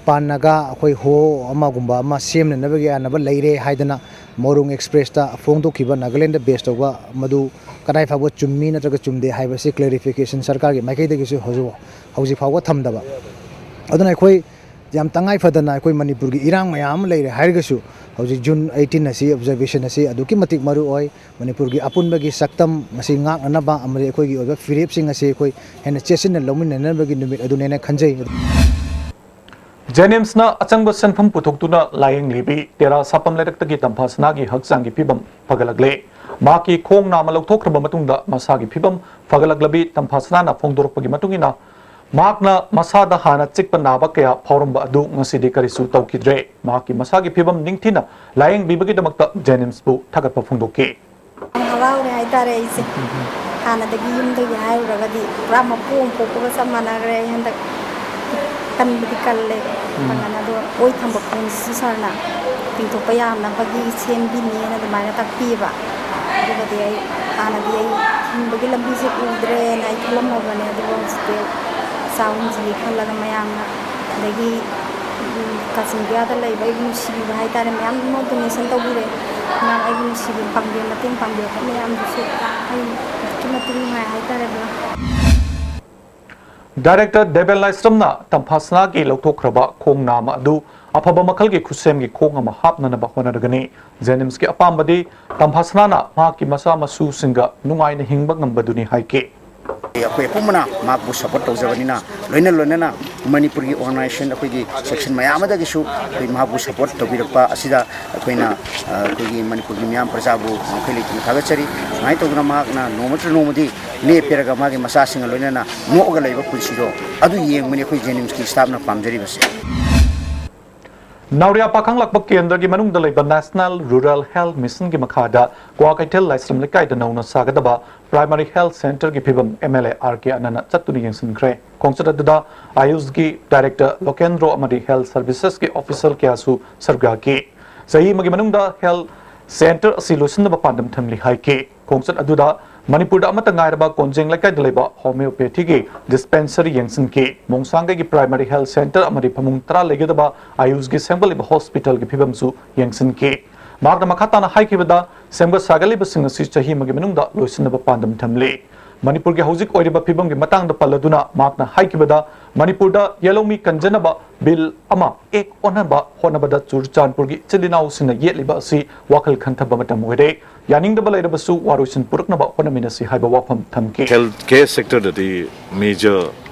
ꯄꯥꯟ ꯅꯥꯒꯥ ꯑꯩꯈꯣꯏ ꯍꯣ ꯑꯃꯒꯨꯝꯕ ꯑꯃ ꯁꯦꯝꯅꯅꯕꯒꯤ ꯌꯥꯅꯕ ꯂꯩꯔꯦ ꯍꯥꯏꯗꯅ ꯃꯣꯔꯣꯡ ꯑꯦꯛꯁꯄ꯭ꯔꯦꯁꯇ ꯐꯣꯡꯗꯣꯛꯈꯤꯕ ꯅꯥꯒꯥꯂꯦꯟꯗ ꯕꯦꯁ ꯇꯧꯕ ꯃꯗꯨ ꯀꯗꯥꯏ ꯐꯥꯎꯕ ꯆꯨꯝꯃꯤ ꯅꯠꯇ꯭ꯔꯒ ꯆꯨꯝꯗꯦ ꯍꯥꯏꯕꯁꯤ ꯀ꯭ꯂꯦꯔꯤꯐꯤꯀꯦꯁꯟ ꯁꯔꯀꯥꯔꯒꯤ ꯃꯥꯏꯀꯩꯗꯒꯤꯁꯨ ꯍꯧꯖꯤꯛ ꯍꯧꯖꯤꯛ ꯐꯥꯎꯕ ꯊꯝꯗꯕ꯫ ꯑꯗꯨꯅ ꯑꯩꯈꯣꯏ ꯌꯥꯝ ꯇꯉꯥꯏ ꯐꯗꯅ ꯑꯩꯈꯣꯏ ꯃꯅꯤꯄꯨꯔꯒꯤ ꯏꯔꯥꯡ ꯃꯌꯥꯝ ꯑꯃ ꯂꯩꯔꯦ ꯍꯥꯏꯔꯒꯁꯨ ꯍꯧꯖꯤꯛ ꯖꯨꯟ ꯑꯩꯠꯇꯤꯟ ꯑꯁꯤ ꯑꯣꯕꯖꯔꯕꯦꯁꯟ ꯑꯁꯤ ꯑꯗꯨꯛꯀꯤ ꯃꯇꯤꯛ ꯃꯔꯨ ꯑꯣꯏ꯫ ꯃꯅꯤꯄꯨꯔꯒꯤ ꯑꯄꯨꯟꯕꯒꯤ ꯁꯛꯇꯝ ꯑꯁꯤ ꯉꯥꯛꯅꯅꯕ ꯑꯃꯗꯤ ꯑꯩꯈꯣꯏꯒꯤ ꯑꯣꯏꯕ ꯐꯤꯔꯦꯞꯁꯤꯡ ꯑꯁꯤ ꯑꯩꯈꯣꯏ ꯍꯦꯟꯅ ꯆꯦꯠꯁꯤꯟꯅ ꯂꯧꯃꯤꯟꯅꯅꯕꯒꯤ ꯅꯨꯃꯤꯠ ꯑꯗꯨꯅꯦꯅ ꯈꯟꯖꯩ꯫ ꯖꯦꯅꯤꯝꯁꯅ ꯑꯆꯪꯕ ꯁꯦꯟꯐꯝ ꯄꯨꯊꯣꯛꯇꯨꯅ ꯂꯥꯌꯦꯡꯂꯤꯕꯤ ꯇꯦꯔꯥ ꯁꯥꯄꯝ ꯂꯩꯔꯛꯇꯒꯤ ꯇꯝꯐꯥꯁꯅꯥꯒꯤ ꯍꯛꯆꯥꯡꯒꯤ ꯐꯤꯕꯝ ꯐꯒꯠꯂꯛꯂꯦ꯫ ꯃꯍꯥꯛꯀꯤ ꯈꯣꯡ ꯅꯥꯝꯃ ꯂꯧꯊꯣꯛꯈ꯭ꯔꯕ ꯃꯇꯨꯡꯗ ꯃꯁꯥꯒꯤ ꯐꯤꯕꯝ ꯐꯒꯠꯂꯛꯂꯕꯤ ꯇꯝꯐꯥꯁꯅꯥꯅ ꯐꯣꯡꯗꯣꯔꯛꯄꯒꯤ ꯃꯇꯨꯡ ꯏꯟꯅ, ꯃꯍꯥꯛꯅ ꯃꯁꯥꯗ ꯍꯥꯟꯅ ꯆꯤꯛꯄ ꯅꯥꯕ ꯀꯌꯥ ꯐꯥꯎꯔꯝꯕ ꯑꯗꯨ ꯉꯁꯤꯗꯤ ꯀꯔꯤꯁꯨ ꯇꯧꯈꯤꯗ꯭ꯔꯦ꯫ ꯃꯍꯥꯛꯀꯤ ꯃꯁꯥꯒꯤ ꯐꯤꯕꯝ ꯅꯤꯡꯊꯤꯅ ꯂꯥꯌꯦꯡꯕꯤꯕꯒꯤꯗꯃꯛꯇ ꯖꯦꯅꯤꯝꯁꯄꯨ ꯊꯥꯒꯠꯄ ꯐꯣꯡꯗꯣꯛꯈꯤ꯫ ꯌꯥꯝ ꯍꯔꯥꯎꯔꯦ ꯍꯥꯏꯇꯥꯔꯦ ꯑꯩꯁꯦ꯫ ꯍꯥꯟꯅꯗꯒꯤ ꯌꯨꯝꯗꯒꯤ ꯍꯥꯏꯔꯨꯔꯒꯗꯤ ꯄꯨꯔꯥ ꯃꯄꯨ ꯑꯃ ꯄꯣꯛꯄꯒ ꯆꯞ ꯃꯥꯟꯅꯈ꯭ꯔꯦ꯫ ꯑꯩ ꯍꯟꯗꯛ ꯀꯟꯕꯗꯤ ꯀꯜꯂꯦ꯫ ꯄꯥꯡꯒꯜ ꯑꯗꯣ ꯑꯣꯏ ꯊꯪꯕ ꯈꯣꯡꯁꯤꯁꯨ ꯁꯥꯔꯅ ꯇꯤꯡꯊꯣꯛꯄ ꯌꯥꯅꯕꯒꯤ ꯁꯦꯝꯕꯤꯅꯦꯅ ꯑꯗꯨꯃꯥꯏꯅ ꯇꯥꯛꯄꯤꯌꯦꯕ꯫ ꯑꯗꯨꯒꯗꯤ ꯑꯩ ꯍꯥꯟꯅꯗꯤ ꯑꯩ ꯍꯤꯡꯕꯒꯤ ꯂꯝꯕꯤꯁꯦ ꯎꯗ꯭ꯔꯦꯅ ꯑꯩ ꯈꯜꯂꯝꯃꯕꯅꯦ, ꯑꯗꯨꯒ ꯍꯧꯖꯤꯛꯇꯤ ꯏꯆꯥ ꯑꯍꯨꯝꯁꯤꯒꯤ ꯈꯜꯂꯒ ꯃꯌꯥꯝꯅ, ꯑꯗꯒꯤ, ꯎꯝ, ꯀꯥꯆꯤꯟ ꯀꯣꯌꯥꯗ ꯂꯩꯕ ꯑꯩꯕꯨ ꯅꯨꯡꯁꯤꯕꯤꯕ ꯍꯥꯏꯇꯥꯔꯦ, ꯃꯌꯥꯝ ꯑꯃ ꯗꯣꯅꯦꯁꯟ ꯇꯧꯕꯤꯔꯦ, ꯃꯌꯥꯝ ꯑꯩꯕꯨ ꯅꯨꯡꯁꯤꯕꯤꯕ, ꯄꯥꯡꯕꯤꯕ, ꯃꯇꯦꯡ ꯄꯥꯡꯕꯤꯔꯛꯄ ꯃꯌꯥꯝꯗꯨꯁꯨ ꯑꯩ ꯑꯗꯨꯛꯀꯤ ꯃꯇꯤꯛ ꯅꯨꯡꯉꯥꯏ ꯍꯥꯏꯇꯥꯔꯦ, ꯕ꯭ꯔꯣ꯫ ꯗꯥꯏꯔꯦꯛꯇꯔ ꯗꯦꯕꯦꯟ ꯂꯥꯏꯁ꯭ꯔꯝꯅ ꯇꯝꯐꯥꯁꯅꯥꯒꯤ ꯂꯧꯊꯣꯛꯈ꯭ꯔꯕ ꯈꯣꯡ ꯅꯥꯝꯃ ꯑꯗꯨ ꯑꯐꯕ ꯃꯈꯜꯒꯤ ꯈꯨꯠꯁꯦꯝꯒꯤ ꯈꯣꯡ ꯑꯃ ꯍꯥꯞꯅꯅꯕ ꯍꯣꯠꯅꯔꯒꯅꯤ꯫ ꯖꯦꯅꯤꯝꯁꯀꯤ ꯑꯄꯥꯝꯕꯗꯤ ꯇꯝꯐꯥꯁꯅꯥꯅ ꯃꯍꯥꯛꯀꯤ ꯃꯆꯥ ꯃꯁꯨꯁꯤꯡꯒ ꯅꯨꯡꯉꯥꯏꯅ ꯍꯤꯡꯕ ꯉꯝꯕꯗꯨꯅꯤ ꯍꯥꯏꯈꯤ꯫ ꯑꯩꯈꯣꯏ ꯑꯄꯨꯝꯕꯅ ꯃꯍꯥꯛꯄꯨ ꯁꯄꯣꯔꯠ ꯇꯧꯖꯕꯅꯤꯅ, ꯂꯣꯏꯅ ꯂꯣꯏꯅꯅ ꯃꯅꯤꯄꯨꯔꯒꯤ ꯑꯣꯔꯒꯅꯥꯏꯖꯦꯁꯟ, ꯑꯩꯈꯣꯏꯒꯤ ꯁꯦꯛꯁꯟ ꯃꯌꯥꯝ ꯑꯃꯗꯒꯤꯁꯨ ꯑꯩꯈꯣꯏ ꯃꯍꯥꯛꯄꯨ ꯁꯄꯣꯔꯠ ꯇꯧꯕꯤꯔꯛꯄ ꯑꯁꯤꯗ ꯑꯩꯈꯣꯏꯅ, ꯑ, ꯑꯩꯈꯣꯏꯒꯤ ꯃꯅꯤꯄꯨꯔꯒꯤ ꯃꯤꯌꯥꯝ ꯄ꯭ꯔꯖꯥꯕꯨ ꯉꯝꯈꯩ ꯂꯩꯇꯅ ꯊꯥꯒꯠꯆꯔꯤ꯫ ꯁꯨꯃꯥꯏꯅ ꯇꯧꯗꯅ ꯃꯍꯥꯛꯅ ꯅꯣꯡꯃ ꯅꯠꯇ꯭ꯔ ꯅꯣꯡꯃꯗꯤ ꯂꯦꯞꯄꯤꯔꯒ ꯃꯥꯒꯤ ꯃꯆꯥꯁꯤꯡꯒ ꯂꯣꯏꯅꯅ ꯅꯣꯛꯑꯒ ꯂꯩꯕ ꯄꯨꯟꯁꯤꯗꯣ ꯑꯗꯨ ꯌꯦꯡꯕꯅꯤ ꯑꯩꯈꯣꯏ ꯖꯦꯅꯤꯝꯁꯀꯤ ꯁ꯭ꯇꯥꯐꯅ ꯄꯥꯝꯖꯔꯤꯕꯁꯦ꯫ ꯅꯥꯎꯔꯤꯌꯥ ꯄꯥꯈꯪ ꯂꯥꯛꯄ ꯀꯦꯟꯗ꯭ꯔꯒꯤ ꯃꯅꯨꯡꯗ ꯂꯩꯕ ꯅꯦꯁꯅꯦꯜ ꯔꯨꯔꯦꯜ ꯍꯦꯜꯊ ꯃꯤꯁꯟꯒꯤ ꯃꯈꯥꯗ ꯀ꯭ꯋꯥꯀꯩꯊꯦꯜ ꯂꯥꯏꯁ꯭ꯔꯝ ꯂꯩꯀꯥꯏꯗ ꯅꯧꯅ ꯁꯥꯒꯗꯕ ꯄ꯭ꯔꯥꯏꯃꯥꯔꯤ ꯍꯦꯜꯊ ꯁꯦꯟꯇꯔꯒꯤ ꯐꯤꯕꯝ ꯑꯦꯝ ꯑꯦꯜ ꯑꯦ ꯑꯥꯔ ꯀꯦ ꯑꯅꯟꯅ ꯆꯠꯇꯨꯅ ꯌꯦꯡꯁꯤꯟꯈ꯭ꯔꯦ꯫ ꯈꯣꯡꯆꯠ ꯑꯗꯨꯗ ꯑꯥꯌꯨꯁꯒꯤ ꯗꯥꯏꯔꯦꯛꯇꯔ ꯂꯣꯀꯦꯟꯗ꯭ꯔꯣ ꯑꯃꯗꯤ ꯍꯦꯜꯊ ꯁꯔꯚꯤꯁꯦꯁꯀꯤ ꯑꯣꯐꯤꯁꯤꯌꯦꯜ ꯀꯌꯥꯁꯨ ꯁꯔꯨꯛ ꯌꯥꯈꯤ꯫ ꯆꯍꯤ ꯑꯃꯒꯤ ꯃꯅꯨꯡꯗ ꯍꯦꯜꯊ ꯁꯦꯟꯇꯔ ꯑꯁꯤ ꯂꯣꯏꯁꯤꯟꯅꯕ ꯄꯥꯟꯗꯝ ꯊꯝꯂꯤ ꯍꯥꯏꯈꯤ꯫ ꯈꯣꯡꯆꯠ ꯑꯗꯨꯗ ꯃꯅꯤꯄꯨꯔꯗ ꯑꯃꯠꯇ ꯉꯥꯏꯔꯕ ꯀꯣꯟꯖꯦꯡ ꯂꯩꯀꯥꯏꯗ ꯂꯩꯕ ꯍꯣꯃꯤꯌꯣꯄꯦꯊꯤꯒꯤ ꯗꯤꯁꯄꯦꯟꯁꯔꯤ ꯌꯦꯡꯁꯤꯟꯈꯤ꯫ ꯃꯣꯡꯁꯥꯡꯒꯩꯒꯤ ꯄ꯭ꯔꯥꯏꯃꯥꯔꯤ ꯍꯦꯜꯊ ꯁꯦꯟꯇꯔ ꯑꯃꯗꯤ ꯐꯃꯨꯡ ꯇꯔꯥ ꯂꯩꯒꯗꯕ ꯑꯥꯌꯨꯁꯒꯤ ꯁꯦꯝꯒꯠꯂꯤꯕ ꯍꯣꯁꯄꯤꯇꯥꯜꯒꯤ ꯐꯤꯕꯝꯁꯨ ꯌꯦꯡꯁꯤꯟꯈꯤ꯫ ꯃꯍꯥꯛꯅ ꯃꯈꯥ ꯇꯥꯅ ꯍꯥꯏꯈꯤꯕꯗ, ꯁꯦꯝꯒꯠ ꯁꯥꯒꯠꯂꯤꯕꯁꯤꯡ ꯑꯁꯤ ꯆꯍꯤ ꯑꯃꯒꯤ ꯃꯅꯨꯡꯗ ꯂꯣꯏꯁꯤꯟꯅꯕ ꯄꯥꯟꯗꯝ ꯊꯝꯂꯤ꯫ ꯃꯅꯤꯄꯨꯔꯒꯤ ꯍꯧꯖꯤꯛ ꯑꯣꯏꯔꯤꯕ ꯐꯤꯕꯝꯒꯤ ꯃꯇꯥꯡꯗ ꯄꯜꯂꯗꯨꯅ ꯃꯍꯥꯛꯅ ꯍꯥꯏꯈꯤꯕꯗ, ꯃꯅꯤꯄꯨꯔꯗ ꯌꯦꯜꯍꯧꯃꯤ ꯀꯟꯖꯅꯕ ꯕꯤꯜ ꯑꯃ ꯑꯦꯛ ꯑꯣꯟꯍꯟꯕ ꯍꯣꯠꯅꯕꯗ ꯆꯨꯔꯆꯥꯟꯄꯨꯔꯒꯤ ꯏꯆꯤꯜ ꯏꯅꯥꯎꯁꯤꯡꯅ ꯌꯦꯠꯂꯤꯕ ꯑꯁꯤ ꯋꯥꯈꯜ ꯈꯟꯊꯕ ꯃꯇꯝ ꯑꯣꯏꯔꯦ꯫ ꯌꯥꯅꯤꯡꯗꯕ ꯂꯩꯔꯕꯁꯨ ꯋꯥꯔꯣꯏꯁꯤꯟ ꯄꯨꯔꯛꯅꯕ ꯍꯣꯠꯅꯃꯤꯟꯅꯁꯤ ꯍꯥꯏꯕ ꯋꯥꯐꯝ ꯊꯝꯈꯤ꯫ ꯍꯦꯜꯊ ꯀꯦꯌꯔ ꯁꯦꯛꯇꯔꯗꯗꯤ ꯃꯦꯖꯔ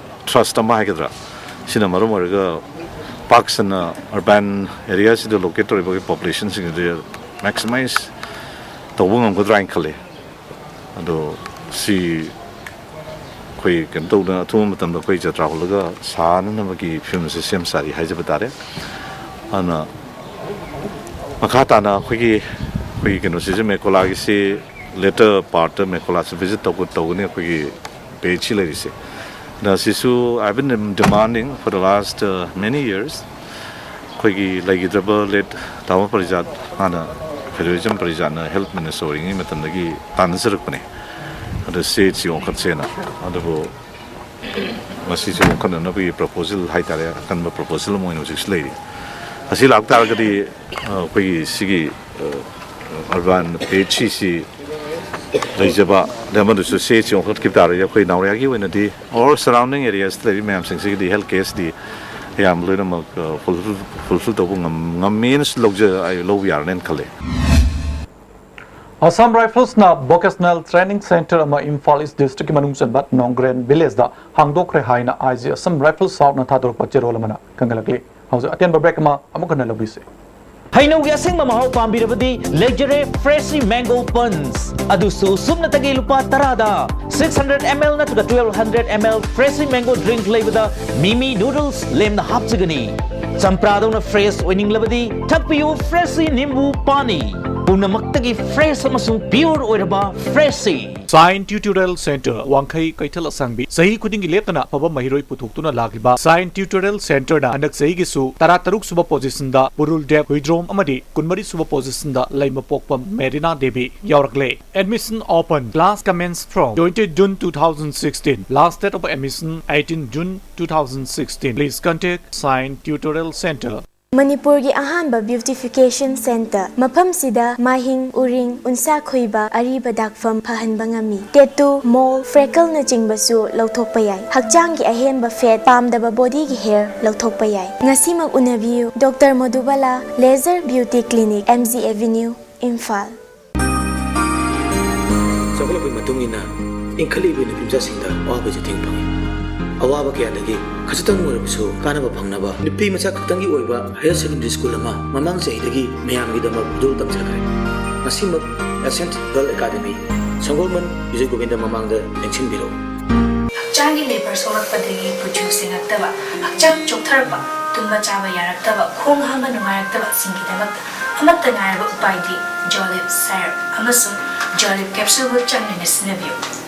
ꯊ꯭ꯔꯁ ꯑꯃ ꯍꯥꯏꯒꯗ꯭ꯔꯥ, ꯁꯤꯅ ꯃꯔꯝ ꯑꯣꯏꯔꯒ ꯄꯥꯛ ꯁꯟꯅ ꯑꯔꯕꯥꯟ ꯑꯦꯔꯤꯌꯥꯁꯤꯗ ꯂꯣꯀꯦꯠ ꯇꯧꯔꯤꯕ ꯄꯣꯄꯨꯂꯦꯁꯟꯁꯤꯡ ꯑꯗꯨ ꯃꯦꯛꯁꯤꯃꯥꯏꯁ ꯇꯧꯕ ꯉꯝꯒꯗ꯭ꯔꯥ ꯍꯥꯏꯅ ꯈꯜꯂꯤ꯫ ꯑꯗꯣ ꯁꯤ ꯑꯩꯈꯣꯏ ꯀꯩꯅꯣ ꯇꯧꯗꯅ ꯑꯊꯨꯕ ꯃꯇꯝꯗ ꯑꯩꯈꯣꯏ ꯖꯇ꯭ꯔꯥ ꯍꯨꯜꯂꯒ ꯁꯥꯅꯅꯕꯒꯤ ꯐꯤꯕꯝꯁꯦ ꯁꯦꯝ ꯁꯥꯔꯤ ꯍꯥꯏꯖꯕ ꯇꯥꯔꯦ꯫ ꯑꯗꯨꯅ ꯃꯈꯥ ꯇꯥꯅ ꯑꯩꯈꯣꯏꯒꯤ, ꯑꯩꯈꯣꯏꯒꯤ ꯀꯩꯅꯣꯁꯤꯁꯨ, ꯃꯦꯀꯣꯂꯥꯒꯤꯁꯤ ꯂꯦꯇꯔ ꯄꯥꯔꯠꯇ ꯃꯦꯀꯣꯂꯥꯁꯤ ꯚꯤꯖꯤꯠ ꯇꯧꯒ-, ꯇꯧꯒꯅꯤ ꯑꯩꯈꯣꯏꯒꯤ ꯄꯤ ꯑꯩꯆ ꯁꯤ ꯂꯩꯔꯤꯁꯦ꯫ ꯑꯗ ꯁꯤꯁꯨ I've been demanding for the last, uh, many years꯫ ꯑꯩꯈꯣꯏꯒꯤ ꯂꯩꯈꯤꯗ꯭ꯔꯕ ꯂꯦꯠ ꯇꯥꯃꯣ ꯄꯔꯤꯖꯥꯠ ꯍꯥꯟꯅ ꯈꯩꯔꯣꯏꯖꯝ ꯄꯔꯤꯖꯥꯠꯅ ꯍꯦꯜꯊ ꯃꯤꯅꯤꯁꯇꯔ ꯑꯣꯏꯔꯤꯉꯩ ꯃꯇꯝꯗꯒꯤ ꯇꯥꯟꯅꯖꯔꯛꯄꯅꯦ꯫ ꯑꯗ ꯁꯤ ꯑꯦꯆ ꯁꯤ ꯋꯥꯡꯈꯠꯁꯦꯅ꯫ ꯑꯗꯨꯕꯨ ꯃꯁꯤꯁꯨ ꯋꯥꯡꯈꯠꯅꯅꯕꯒꯤ ꯄ꯭ꯔꯄꯣꯖꯦꯜ ꯍꯥꯏꯇꯥꯔꯦ, ꯑꯀꯟꯕ ꯄ꯭ꯔꯄꯣꯖꯦꯜ ꯑꯃ ꯑꯣꯏꯅ ꯍꯧꯖꯤꯛꯁꯨ ꯂꯩꯔꯤ꯫ ꯑꯁꯤ ꯂꯥꯛꯇꯥꯔꯒꯗꯤ, ꯑ, ꯑꯩꯈꯣꯏꯒꯤ ꯁꯤꯒꯤ, ꯑ, ꯑꯔꯕꯥꯟ ꯄꯤ ꯑꯩꯆ ꯁꯤꯁꯤ ꯂꯩꯖꯕ, ꯑꯗꯩ ꯑꯃꯗꯨꯁꯨ ꯁꯤ ꯑꯦꯆ ꯁꯤ ꯋꯥꯡꯈꯠꯈꯤꯕ ꯇꯥꯔꯗꯤ ꯑꯩꯈꯣꯏ ꯅꯥꯎꯔꯤꯌꯥꯒꯤ ꯑꯣꯏꯅꯗꯤ ꯑꯣꯔ ꯁꯔꯥꯎꯟꯗꯤꯡ ꯑꯦꯔꯤꯌꯥꯁꯇ ꯂꯩꯔꯤꯕ ꯃꯌꯥꯝꯁꯤꯡꯁꯤꯒꯤꯗꯤ ꯍꯦꯜꯊ ꯀꯦꯌꯔꯁꯤꯗꯤ ꯑꯌꯥꯝꯕ ꯂꯣꯏꯅꯃꯛ, ꯑ, ꯐꯨꯜꯐꯤꯜ, ꯐꯨꯜꯐꯤꯜ ꯇꯧꯕ ꯉꯝ-, ꯉꯝꯃꯦꯅꯁꯨ ꯂꯧꯖ-, ꯑꯩ ꯂꯧꯕ ꯌꯥꯔꯅꯦꯅ ꯈꯜꯂꯦ꯫ ꯑꯁꯥꯝ ꯔꯥꯏꯐꯜꯁꯅ ꯚꯣꯀꯦꯁꯅꯦꯜ ꯇ꯭ꯔꯦꯅꯤꯡ ꯁꯦꯟꯇꯔ ꯑꯃ ꯏꯝꯐꯥꯜ ꯏꯁ ꯗꯤꯁꯇ꯭ꯔꯤꯛꯀꯤ ꯃꯅꯨꯡ ꯆꯟꯕ ꯅꯣꯡꯒ꯭ꯔꯦꯟ ꯚꯤꯂꯦꯖꯗ ꯍꯥꯡꯗꯣꯛꯈ꯭ꯔꯦ ꯍꯥꯏꯅ ꯑꯥꯏ ꯖꯤ ꯑꯁꯥꯝ ꯔꯥꯏꯐꯜꯁ ꯁꯥꯎꯠꯅ ꯊꯥꯗꯣꯔꯛꯄ ꯆꯦꯔꯣꯜ ꯑꯃꯅ ꯈꯪꯍꯜꯂꯛꯂꯤ꯫ ꯍꯧꯖꯤꯛ ꯑꯇꯦꯟꯕ ꯕ꯭ꯔꯦꯛ ꯑꯃ ꯑꯃꯨꯛ ꯍꯟꯅ ꯂꯧꯕꯤꯁꯤ꯫ ꯍꯩꯅꯧꯒꯤ ꯑꯁꯦꯡꯕ ꯃꯍꯥꯎ ꯄꯥꯝꯕꯤꯔꯕꯗꯤ ꯂꯩꯖꯔꯦ ꯐ꯭ꯔꯦꯁꯤ ꯃꯦꯡꯒꯣ ꯄꯟꯁ, ꯑꯗꯨꯁꯨ ꯁꯨꯞꯅꯇꯒꯤ ꯂꯨꯄꯥ ꯇꯔꯥꯗ꯫ Six hundred ml ꯅꯠꯇ꯭ꯔꯒ twelve hundred ml ꯐ꯭ꯔꯦꯁꯤ ꯃꯦꯡꯒꯣ ꯗ꯭ꯔꯤꯡꯛ ꯂꯩꯕꯗ ꯃꯤꯃꯤ ꯅꯨꯗꯜꯁ ꯂꯦꯝꯅ ꯍꯥꯞꯆꯒꯅꯤ꯫ ꯆꯝꯄ꯭ꯔꯥꯗꯧꯅ ꯐ꯭ꯔꯦꯁ ꯑꯣꯏꯅꯤꯡꯂꯕꯗꯤ ꯊꯛꯄꯤꯌꯨ ꯐ꯭ꯔꯦꯁꯤ ꯅꯤꯝꯕꯨ ꯄꯥꯅꯤ꯫ ꯄꯨꯝꯅꯃꯛꯇꯒꯤ ꯐ꯭ꯔꯦꯁ ꯑꯃꯁꯨꯡ ꯄ꯭ꯌꯨꯔ ꯑꯣꯏꯔꯕ ꯐ꯭ꯔꯦꯁꯤ꯫ ꯁꯥꯏꯟ ꯇ꯭ꯌꯨꯇꯣꯔꯤꯌꯦꯜ ꯁꯦꯟꯇꯔ, ꯋꯥꯡꯈꯩ ꯀꯩꯊꯦꯜ ꯑꯁꯥꯡꯕꯤ꯫ ꯆꯍꯤ ꯈꯨꯗꯤꯡꯒꯤ ꯂꯦꯞꯇꯅ ꯑꯐꯕ ꯃꯍꯩꯔꯣꯏ ꯄꯨꯊꯣꯛꯇꯨꯅ ꯂꯥꯛꯂꯤꯕ ꯁꯥꯏꯟ ꯇ꯭ꯌꯨꯇꯣꯔꯤꯌꯦꯜ ꯁꯦꯟꯇꯔꯅ ꯍꯟꯗꯛ ꯆꯍꯤꯒꯤꯁꯨ ꯇꯔꯥꯇꯔꯨꯛ ꯁꯨꯕ ꯄꯣꯖꯤꯁꯟꯗ ꯄꯨꯔꯨꯜ ꯗꯦꯕ ꯍꯨꯏꯗ꯭ꯔꯣꯝ ꯑꯃꯗꯤ ꯀꯨꯟꯃꯔꯤ ꯁꯨꯕ ꯄꯣꯖꯤꯁꯟꯗ ꯂꯩꯃꯄꯣꯛꯄꯝ ꯃꯦꯔꯤꯅꯥ ꯗꯦꯕꯤ ꯌꯥꯎꯔꯛꯂꯦ꯫ Admission open. Class commence from twenty June two thousand sixteen. Last date of admission eighteen June two thousand sixteen. Please contact Sign Tutorial Center. ꯃꯅꯤꯄꯨꯔꯒꯤ ꯑꯍꯥꯟꯕ ꯕ꯭ꯌꯨꯇꯤꯐꯤꯀꯦꯁꯟ ꯁꯦꯟꯇꯔ꯫ ꯃꯐꯝꯁꯤꯗ ꯃꯥꯏꯍꯤꯡ, ꯎꯔꯤꯡ, ꯎꯟꯁꯥ ꯈꯨꯏꯕ, ꯑꯔꯤꯕ ꯗꯥꯛꯐꯝ ꯐꯍꯟꯕ ꯉꯝꯃꯤ꯫ ꯇꯦꯇꯨ, ꯃꯣꯜ, ꯐ꯭ꯔꯦꯀꯜꯅꯆꯤꯡꯕꯁꯨ ꯂꯧꯊꯣꯛꯄ ꯌꯥꯏ꯫ ꯍꯛꯆꯥꯡꯒꯤ ꯑꯍꯦꯟꯕ ꯐꯦꯠ, ꯄꯥꯝꯗꯕ ꯕꯣꯗꯤꯒꯤ ꯍꯦꯌꯔ ꯂꯧꯊꯣꯛꯄ ꯌꯥꯏ꯫ ꯉꯁꯤꯃꯛ ꯎꯅꯕꯤꯌꯨ꯫ Doctor Madhubala laser beauty clinic, M G avenue, Imphal. ꯆꯥꯎꯈꯠꯂꯛꯄꯒꯤ ꯃꯇꯨꯡ ꯏꯟꯅ ꯏꯟꯈꯠꯂꯛꯂꯤꯕ ꯅꯨꯄꯤꯃꯆꯥꯁꯤꯡꯗ ꯑꯋꯥꯕ ꯆꯩꯊꯦꯡ ꯐꯪꯏ꯫ ꯑꯋꯥꯕ ꯀꯌꯥꯗꯒꯤ ꯈꯖꯤꯛꯇꯪ ꯑꯣꯏꯔꯕꯁꯨ ꯀꯥꯟꯅꯕ ꯐꯪꯅꯕ ꯅꯨꯄꯤ ꯃꯆꯥ ꯈꯛꯇꯪꯒꯤ ꯑꯣꯏꯕ ꯍꯥꯌꯔ ꯁꯦꯀꯦꯟꯗꯔꯤ ꯁ꯭ꯀꯨꯜ ꯑꯃ ꯃꯃꯥꯡ ꯆꯍꯤꯗꯒꯤ ꯃꯌꯥꯝꯒꯤꯗꯃꯛ ꯈꯨꯗꯣꯜ ꯇꯝꯖꯈ꯭ꯔꯦ꯫ ꯉꯁꯤꯃꯛ ꯑꯦꯁꯦꯟꯠ ꯒꯔꯜ ꯑꯦꯀꯥꯗꯃꯤ, ꯁꯪꯒꯣꯜꯕꯟ, ꯕꯤꯖꯣꯏ ꯒꯣꯕꯤꯟꯗ ꯃꯃꯥꯡꯗ ꯂꯦꯡꯁꯤꯟꯕꯤꯔꯛꯎ꯫ ꯍꯛꯆꯥꯡꯒꯤ ꯂꯦꯕꯔ ꯁꯣꯛꯂꯛꯄꯗꯒꯤ ꯀꯨꯆꯨ ꯁꯦꯡꯉꯛꯇꯕ, ꯍꯛꯆꯥꯡ ꯆꯣꯛꯊꯔꯛꯄ, ꯇꯨꯝꯕ ꯆꯥꯕ ꯌꯥꯔꯛꯇꯕ, ꯈꯣꯡ ꯍꯥꯝꯕ ꯅꯨꯡꯉꯥꯏꯔꯛꯇꯕꯁꯤꯡꯒꯤꯗꯃꯛꯇ ꯑꯃꯠꯇ ꯉꯥꯏꯔꯕ ꯎꯄꯥꯏꯗꯤ ꯖꯣꯂꯤꯞ ꯁꯥꯏꯔꯞ ꯑꯃꯁꯨꯡ ꯖꯣꯂꯤꯞ ꯀꯦꯞꯁꯨꯜꯕꯨ ꯆꯥꯡ ꯅꯥꯏꯅ ꯁꯤꯖꯤꯟꯅꯕꯤꯌꯨ꯫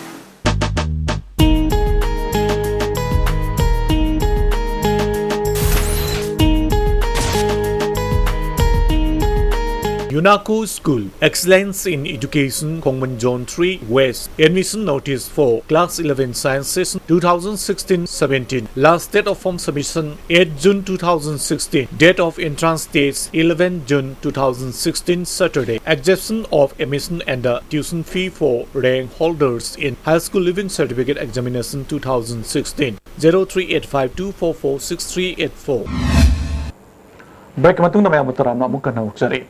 Unako School, Excellence in Education, Khongman Zone three West. Admission notice for Class eleven Science Session two thousand sixteen seventeen. Last date of form submission eight June two thousand sixteen. Date of entrance test eleven June two thousand sixteen, Saturday. Exemption of admission and the tuition fee for rank holders in High School Leaving Certificate Examination two thousand sixteen. Zero three eight five two four four six three eight four. Break ꯃꯇꯨꯡꯗ ꯃꯌꯥꯝꯕꯨ ꯇꯔꯥꯝꯅ ꯑꯃꯨꯛ ꯍꯟꯅ ꯍꯧꯖꯔꯤ꯫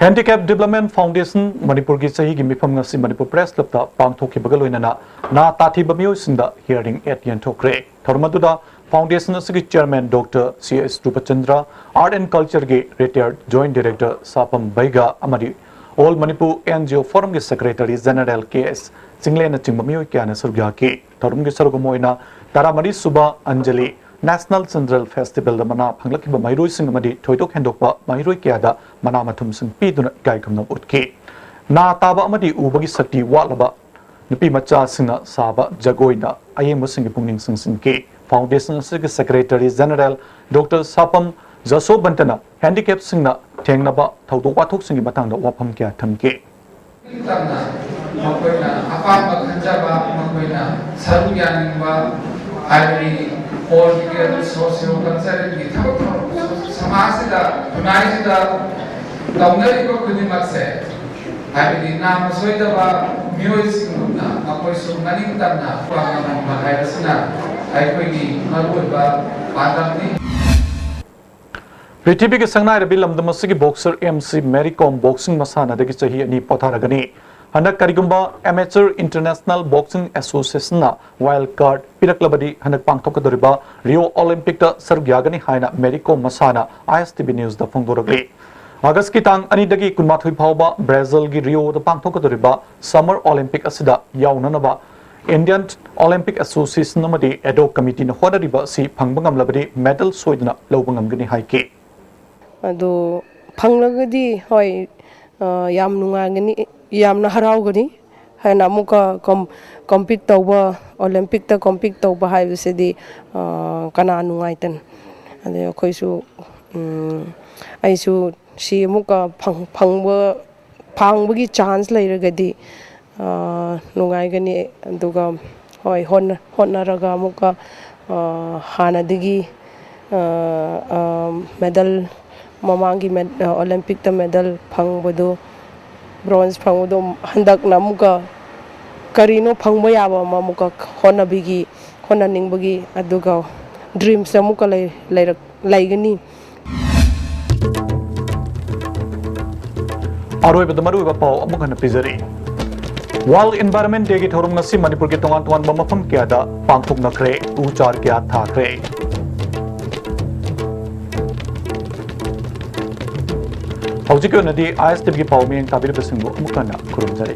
Handicap Development Foundation ꯃꯅꯤꯄꯨꯔꯒꯤ ꯆꯍꯤꯒꯤ ꯃꯤꯐꯝ ꯉꯁꯤ ꯃꯅꯤꯄꯨꯔ Press Clubꯇ ꯄꯥꯡꯊꯣꯛꯈꯤꯕꯒ ꯂꯣꯏꯅꯅ ꯅꯥ ꯇꯥꯊꯤꯕ ꯃꯤꯑꯣꯏꯁꯤꯡꯗ hearing aid ꯌꯦꯟꯊꯣꯛꯈ꯭ꯔꯦ꯫ ꯊꯧꯔꯝ ꯑꯗꯨꯗ foundation ꯑꯁꯤꯒꯤ Chairman Doctor C S Rupachandra, Art and Cultureꯒꯤ Retired Joint Director ꯁꯥꯄꯝ ꯕꯩꯒ ꯑꯃꯗꯤ All Manipur N G O Forumꯒꯤ Secretary General K S ꯆꯤꯡꯂꯦꯟꯅꯆꯤꯡꯕ ꯃꯤꯑꯣꯏ ꯀꯌꯥꯅ ꯁꯔꯨꯛ ꯌꯥꯈꯤ꯫ ꯊꯧꯔꯝꯒꯤ ꯁꯔꯨꯛ ꯑꯃ ꯑꯣꯏꯅ ꯇꯔꯥꯃꯔꯤ ꯁꯨꯕ ꯑꯟꯖꯂꯤ National Children's Festivalꯗ ꯃꯅꯥ ꯐꯪꯂꯛꯈꯤꯕ ꯃꯍꯩꯔꯣꯏꯁꯤꯡ ꯑꯃꯗꯤ ꯊꯣꯏꯗꯣꯛ ꯍꯦꯟꯗꯣꯛꯄ ꯃꯍꯩꯔꯣꯏ ꯀꯌꯥꯗ ꯃꯅꯥ ꯃꯊꯨꯝꯁꯤꯡ ꯄꯤꯗꯨꯅ ꯏꯀꯥꯏ ꯈꯨꯝꯅꯕ ꯎꯠꯈꯤ꯫ ꯅꯥ ꯇꯥꯕ ꯑꯃꯗꯤ ꯎꯕꯒꯤ ꯁꯛꯇꯤ ꯋꯥꯠꯂꯕ ꯅꯨꯄꯤ ꯃꯆꯥꯁꯤꯡꯅ ꯁꯥꯕ ꯖꯒꯣꯏꯅ ꯑꯌꯦꯡꯕꯁꯤꯡꯒꯤ ꯄꯨꯛꯅꯤꯡ ꯆꯤꯡꯁꯤꯟꯈꯤ꯫ Foundation ꯑꯁꯤꯒꯤ Secretary General Doctor ꯁꯥꯄꯝ ꯖꯁꯣꯕꯟꯇꯅ handicapꯁꯤꯡꯅ ꯊꯦꯡꯅꯕ ꯊꯧꯗꯣꯛ ꯋꯥꯊꯣꯛꯁꯤꯡꯒꯤ ꯃꯇꯥꯡꯗ ꯋꯥꯐꯝ ꯀꯌꯥ ꯊꯝꯈꯤ꯫ ꯇꯝꯅ ꯃꯈꯣꯏꯅ ꯑꯄꯥꯝꯕ ꯈꯟꯖꯕ, ꯃꯈꯣꯏꯅ ꯁꯔꯨꯛ ꯌꯥꯅꯤꯡꯕ, ꯍꯥꯏꯕꯗꯤ political, socio culturalꯒꯤ ꯊꯕꯛ ꯊꯧꯔꯝ, ꯁꯃꯥꯖꯁꯤꯗ, ꯈꯨꯟꯅꯥꯏꯁꯤꯗ ꯇꯧꯅꯔꯤꯕ ꯈꯨꯗꯤꯡꯃꯛꯁꯦ, ꯍꯥꯏꯕꯗꯤ ꯅꯥ ꯃꯁꯣꯏꯗꯕ ꯃꯤꯑꯣꯏꯁꯤꯡꯒꯨꯝꯅ ꯃꯈꯣꯏꯁꯨ ꯃꯅꯤꯡ ꯇꯝꯅ ꯄꯥꯡꯉꯝꯕ ꯍꯥꯏꯕꯁꯤꯅ ꯑꯩꯈꯣꯏꯒꯤ ꯃꯔꯨꯑꯣꯏꯕ ꯄꯥꯟꯗꯝꯅꯤ꯫ ꯄ꯭ꯔꯤꯊꯤꯕꯤꯒꯤ ꯁꯛꯅꯥꯏꯔꯕꯤ ꯂꯝꯗꯝ ꯑꯁꯤꯒꯤ boxer M C Mary Kom boxing ꯃꯁꯥꯟꯅꯗꯒꯤ ꯆꯍꯤ ꯑꯅꯤ ꯄꯣꯊꯥꯔꯒꯅꯤ꯫ ꯍꯟꯗꯛ ꯀꯔꯤꯒꯨꯝꯕ Amateur International Boxing Associationꯅ wild card ꯄꯤꯔꯛꯂꯕꯗꯤ ꯍꯟꯗꯛ ꯄꯥꯡꯊꯣꯛꯀꯗꯧꯔꯤꯕ Rio Olympicꯇ ꯁꯔꯨꯛ ꯌꯥꯒꯅꯤ ꯍꯥꯏꯅ Mary Kom ꯃꯁꯥꯅ I S T V Newsꯗ ꯐꯣꯡꯗꯣꯔꯛꯂꯤ꯫ ꯑꯥꯒꯁꯀꯤ ꯇꯥꯡ ꯑꯅꯤꯗꯒꯤ ꯀꯨꯟꯃꯥꯊꯣꯏ ꯐꯥꯎꯕ ꯕ꯭ꯔꯥꯖꯤꯜꯒꯤ ꯔꯤꯑꯣꯗ ꯄꯥꯡꯊꯣꯛꯀꯗꯧꯔꯤꯕ Summer Olympic ꯑꯁꯤꯗ ꯌꯥꯎꯅꯅꯕ Indian Olympic Association ꯑꯃꯗꯤ ADOC committeeꯅ ꯍꯣꯠꯅꯔꯤꯕ ꯑꯁꯤ ꯐꯪꯕ ꯉꯝꯂꯕꯗꯤ medal ꯁꯣꯏꯗꯅ ꯂꯧꯕ ꯉꯝꯒꯅꯤ ꯍꯥꯏꯈꯤ꯫ ꯑꯗꯣ ꯐꯪꯂꯒꯗꯤ, ꯍꯣꯏ, ꯑ, ꯌꯥꯝ ꯅꯨꯡꯉꯥꯏꯒꯅꯤ, ꯌꯥꯝꯅ ꯍꯔꯥꯎꯒꯅꯤ꯫ ꯍꯥꯏꯅ ꯑꯃꯨꯛꯀ com-, compete ꯇꯧꯕ, Olympicꯇ compete ꯇꯧꯕ ꯍꯥꯏꯕꯁꯤꯗꯤ, ꯑ, ꯀꯅꯥ ꯅꯨꯡꯉꯥꯏꯇꯅ? ꯑꯗꯩ ꯑꯩꯈꯣꯏꯁꯨ, ꯎꯝ, ꯑꯩꯁꯨ ꯁꯤ ꯑꯃꯨꯛꯀ ꯐꯪ- ꯐꯪꯕ ꯐꯪꯕꯒꯤ ꯆꯥꯟꯁ ꯂꯩꯔꯒꯗꯤ, ꯑ, ꯅꯨꯡꯉꯥꯏꯒꯅꯤ꯫ ꯑꯗꯨꯒ, ꯍꯣꯏ, ꯍꯣꯠꯅ- ꯍꯣꯠꯅꯔꯒ ꯑꯃꯨꯛꯀ, ꯑ, ꯍꯥꯟꯅꯗꯒꯤ, ꯑ, ꯑ, ꯃꯦꯗꯜ, ꯃꯃꯥꯡꯒꯤ ꯃꯦ- ꯑ, ꯑꯣꯂꯦꯝꯄꯤꯛꯇ ꯃꯦꯗꯜ ꯐꯪꯕꯗꯣ, ꯕ꯭ꯔꯣꯟꯖ ꯐꯪꯕꯗꯣ, ꯍꯟꯗꯛꯅ ꯑꯃꯨꯛꯀ ꯀꯔꯤꯅꯣ ꯐꯪꯕ ꯌꯥꯕ ꯑꯃ ꯑꯃꯨꯛꯀ ꯍꯣꯠꯅꯕꯤꯒꯤ ꯍꯣꯠꯅꯅꯤꯡꯕꯒꯤ, ꯑꯗꯨꯒ ꯗ꯭ꯔꯤꯝꯁ ꯑꯃꯨꯛꯀ ꯂꯩ- ꯂꯩꯔꯛ- ꯂꯩꯒꯅꯤ꯫ ꯑꯔꯣꯏꯕꯗ ꯃꯔꯨꯑꯣꯏꯕ ꯄꯥꯎ ꯑꯃꯨꯛ ꯍꯟꯅ ꯄꯤꯖꯔꯤ꯫ ꯋꯥꯔꯜ ꯏꯟꯚꯥꯏꯔꯟꯃꯦꯟ ꯗꯦꯒꯤ ꯊꯧꯔꯝ ꯉꯁꯤ ꯃꯅꯤꯄꯨꯔꯒꯤ ꯇꯣꯉꯥꯟ ꯇꯣꯉꯥꯟꯕ ꯃꯐꯝ ꯀꯌꯥꯗ ꯄꯥꯡꯊꯣꯛꯅꯈ꯭ꯔꯦ꯫ ꯎ ꯆꯥꯔ ꯀꯌꯥ ꯊꯥꯈ꯭ꯔꯦ꯫ ꯍꯧꯖꯤꯛꯀꯤ ꯑꯣꯏꯅꯗꯤ ꯑꯥꯏ ꯑꯦꯁ ꯇꯤꯚꯤꯒꯤ ꯄꯥꯎ ꯃꯤꯠꯌꯦꯡ ꯇꯥꯕꯤꯔꯤꯕꯁꯤꯡꯕꯨ ꯑꯃꯨꯛ ꯍꯟꯅ ꯈꯨꯔꯨꯝꯖꯔꯤ꯫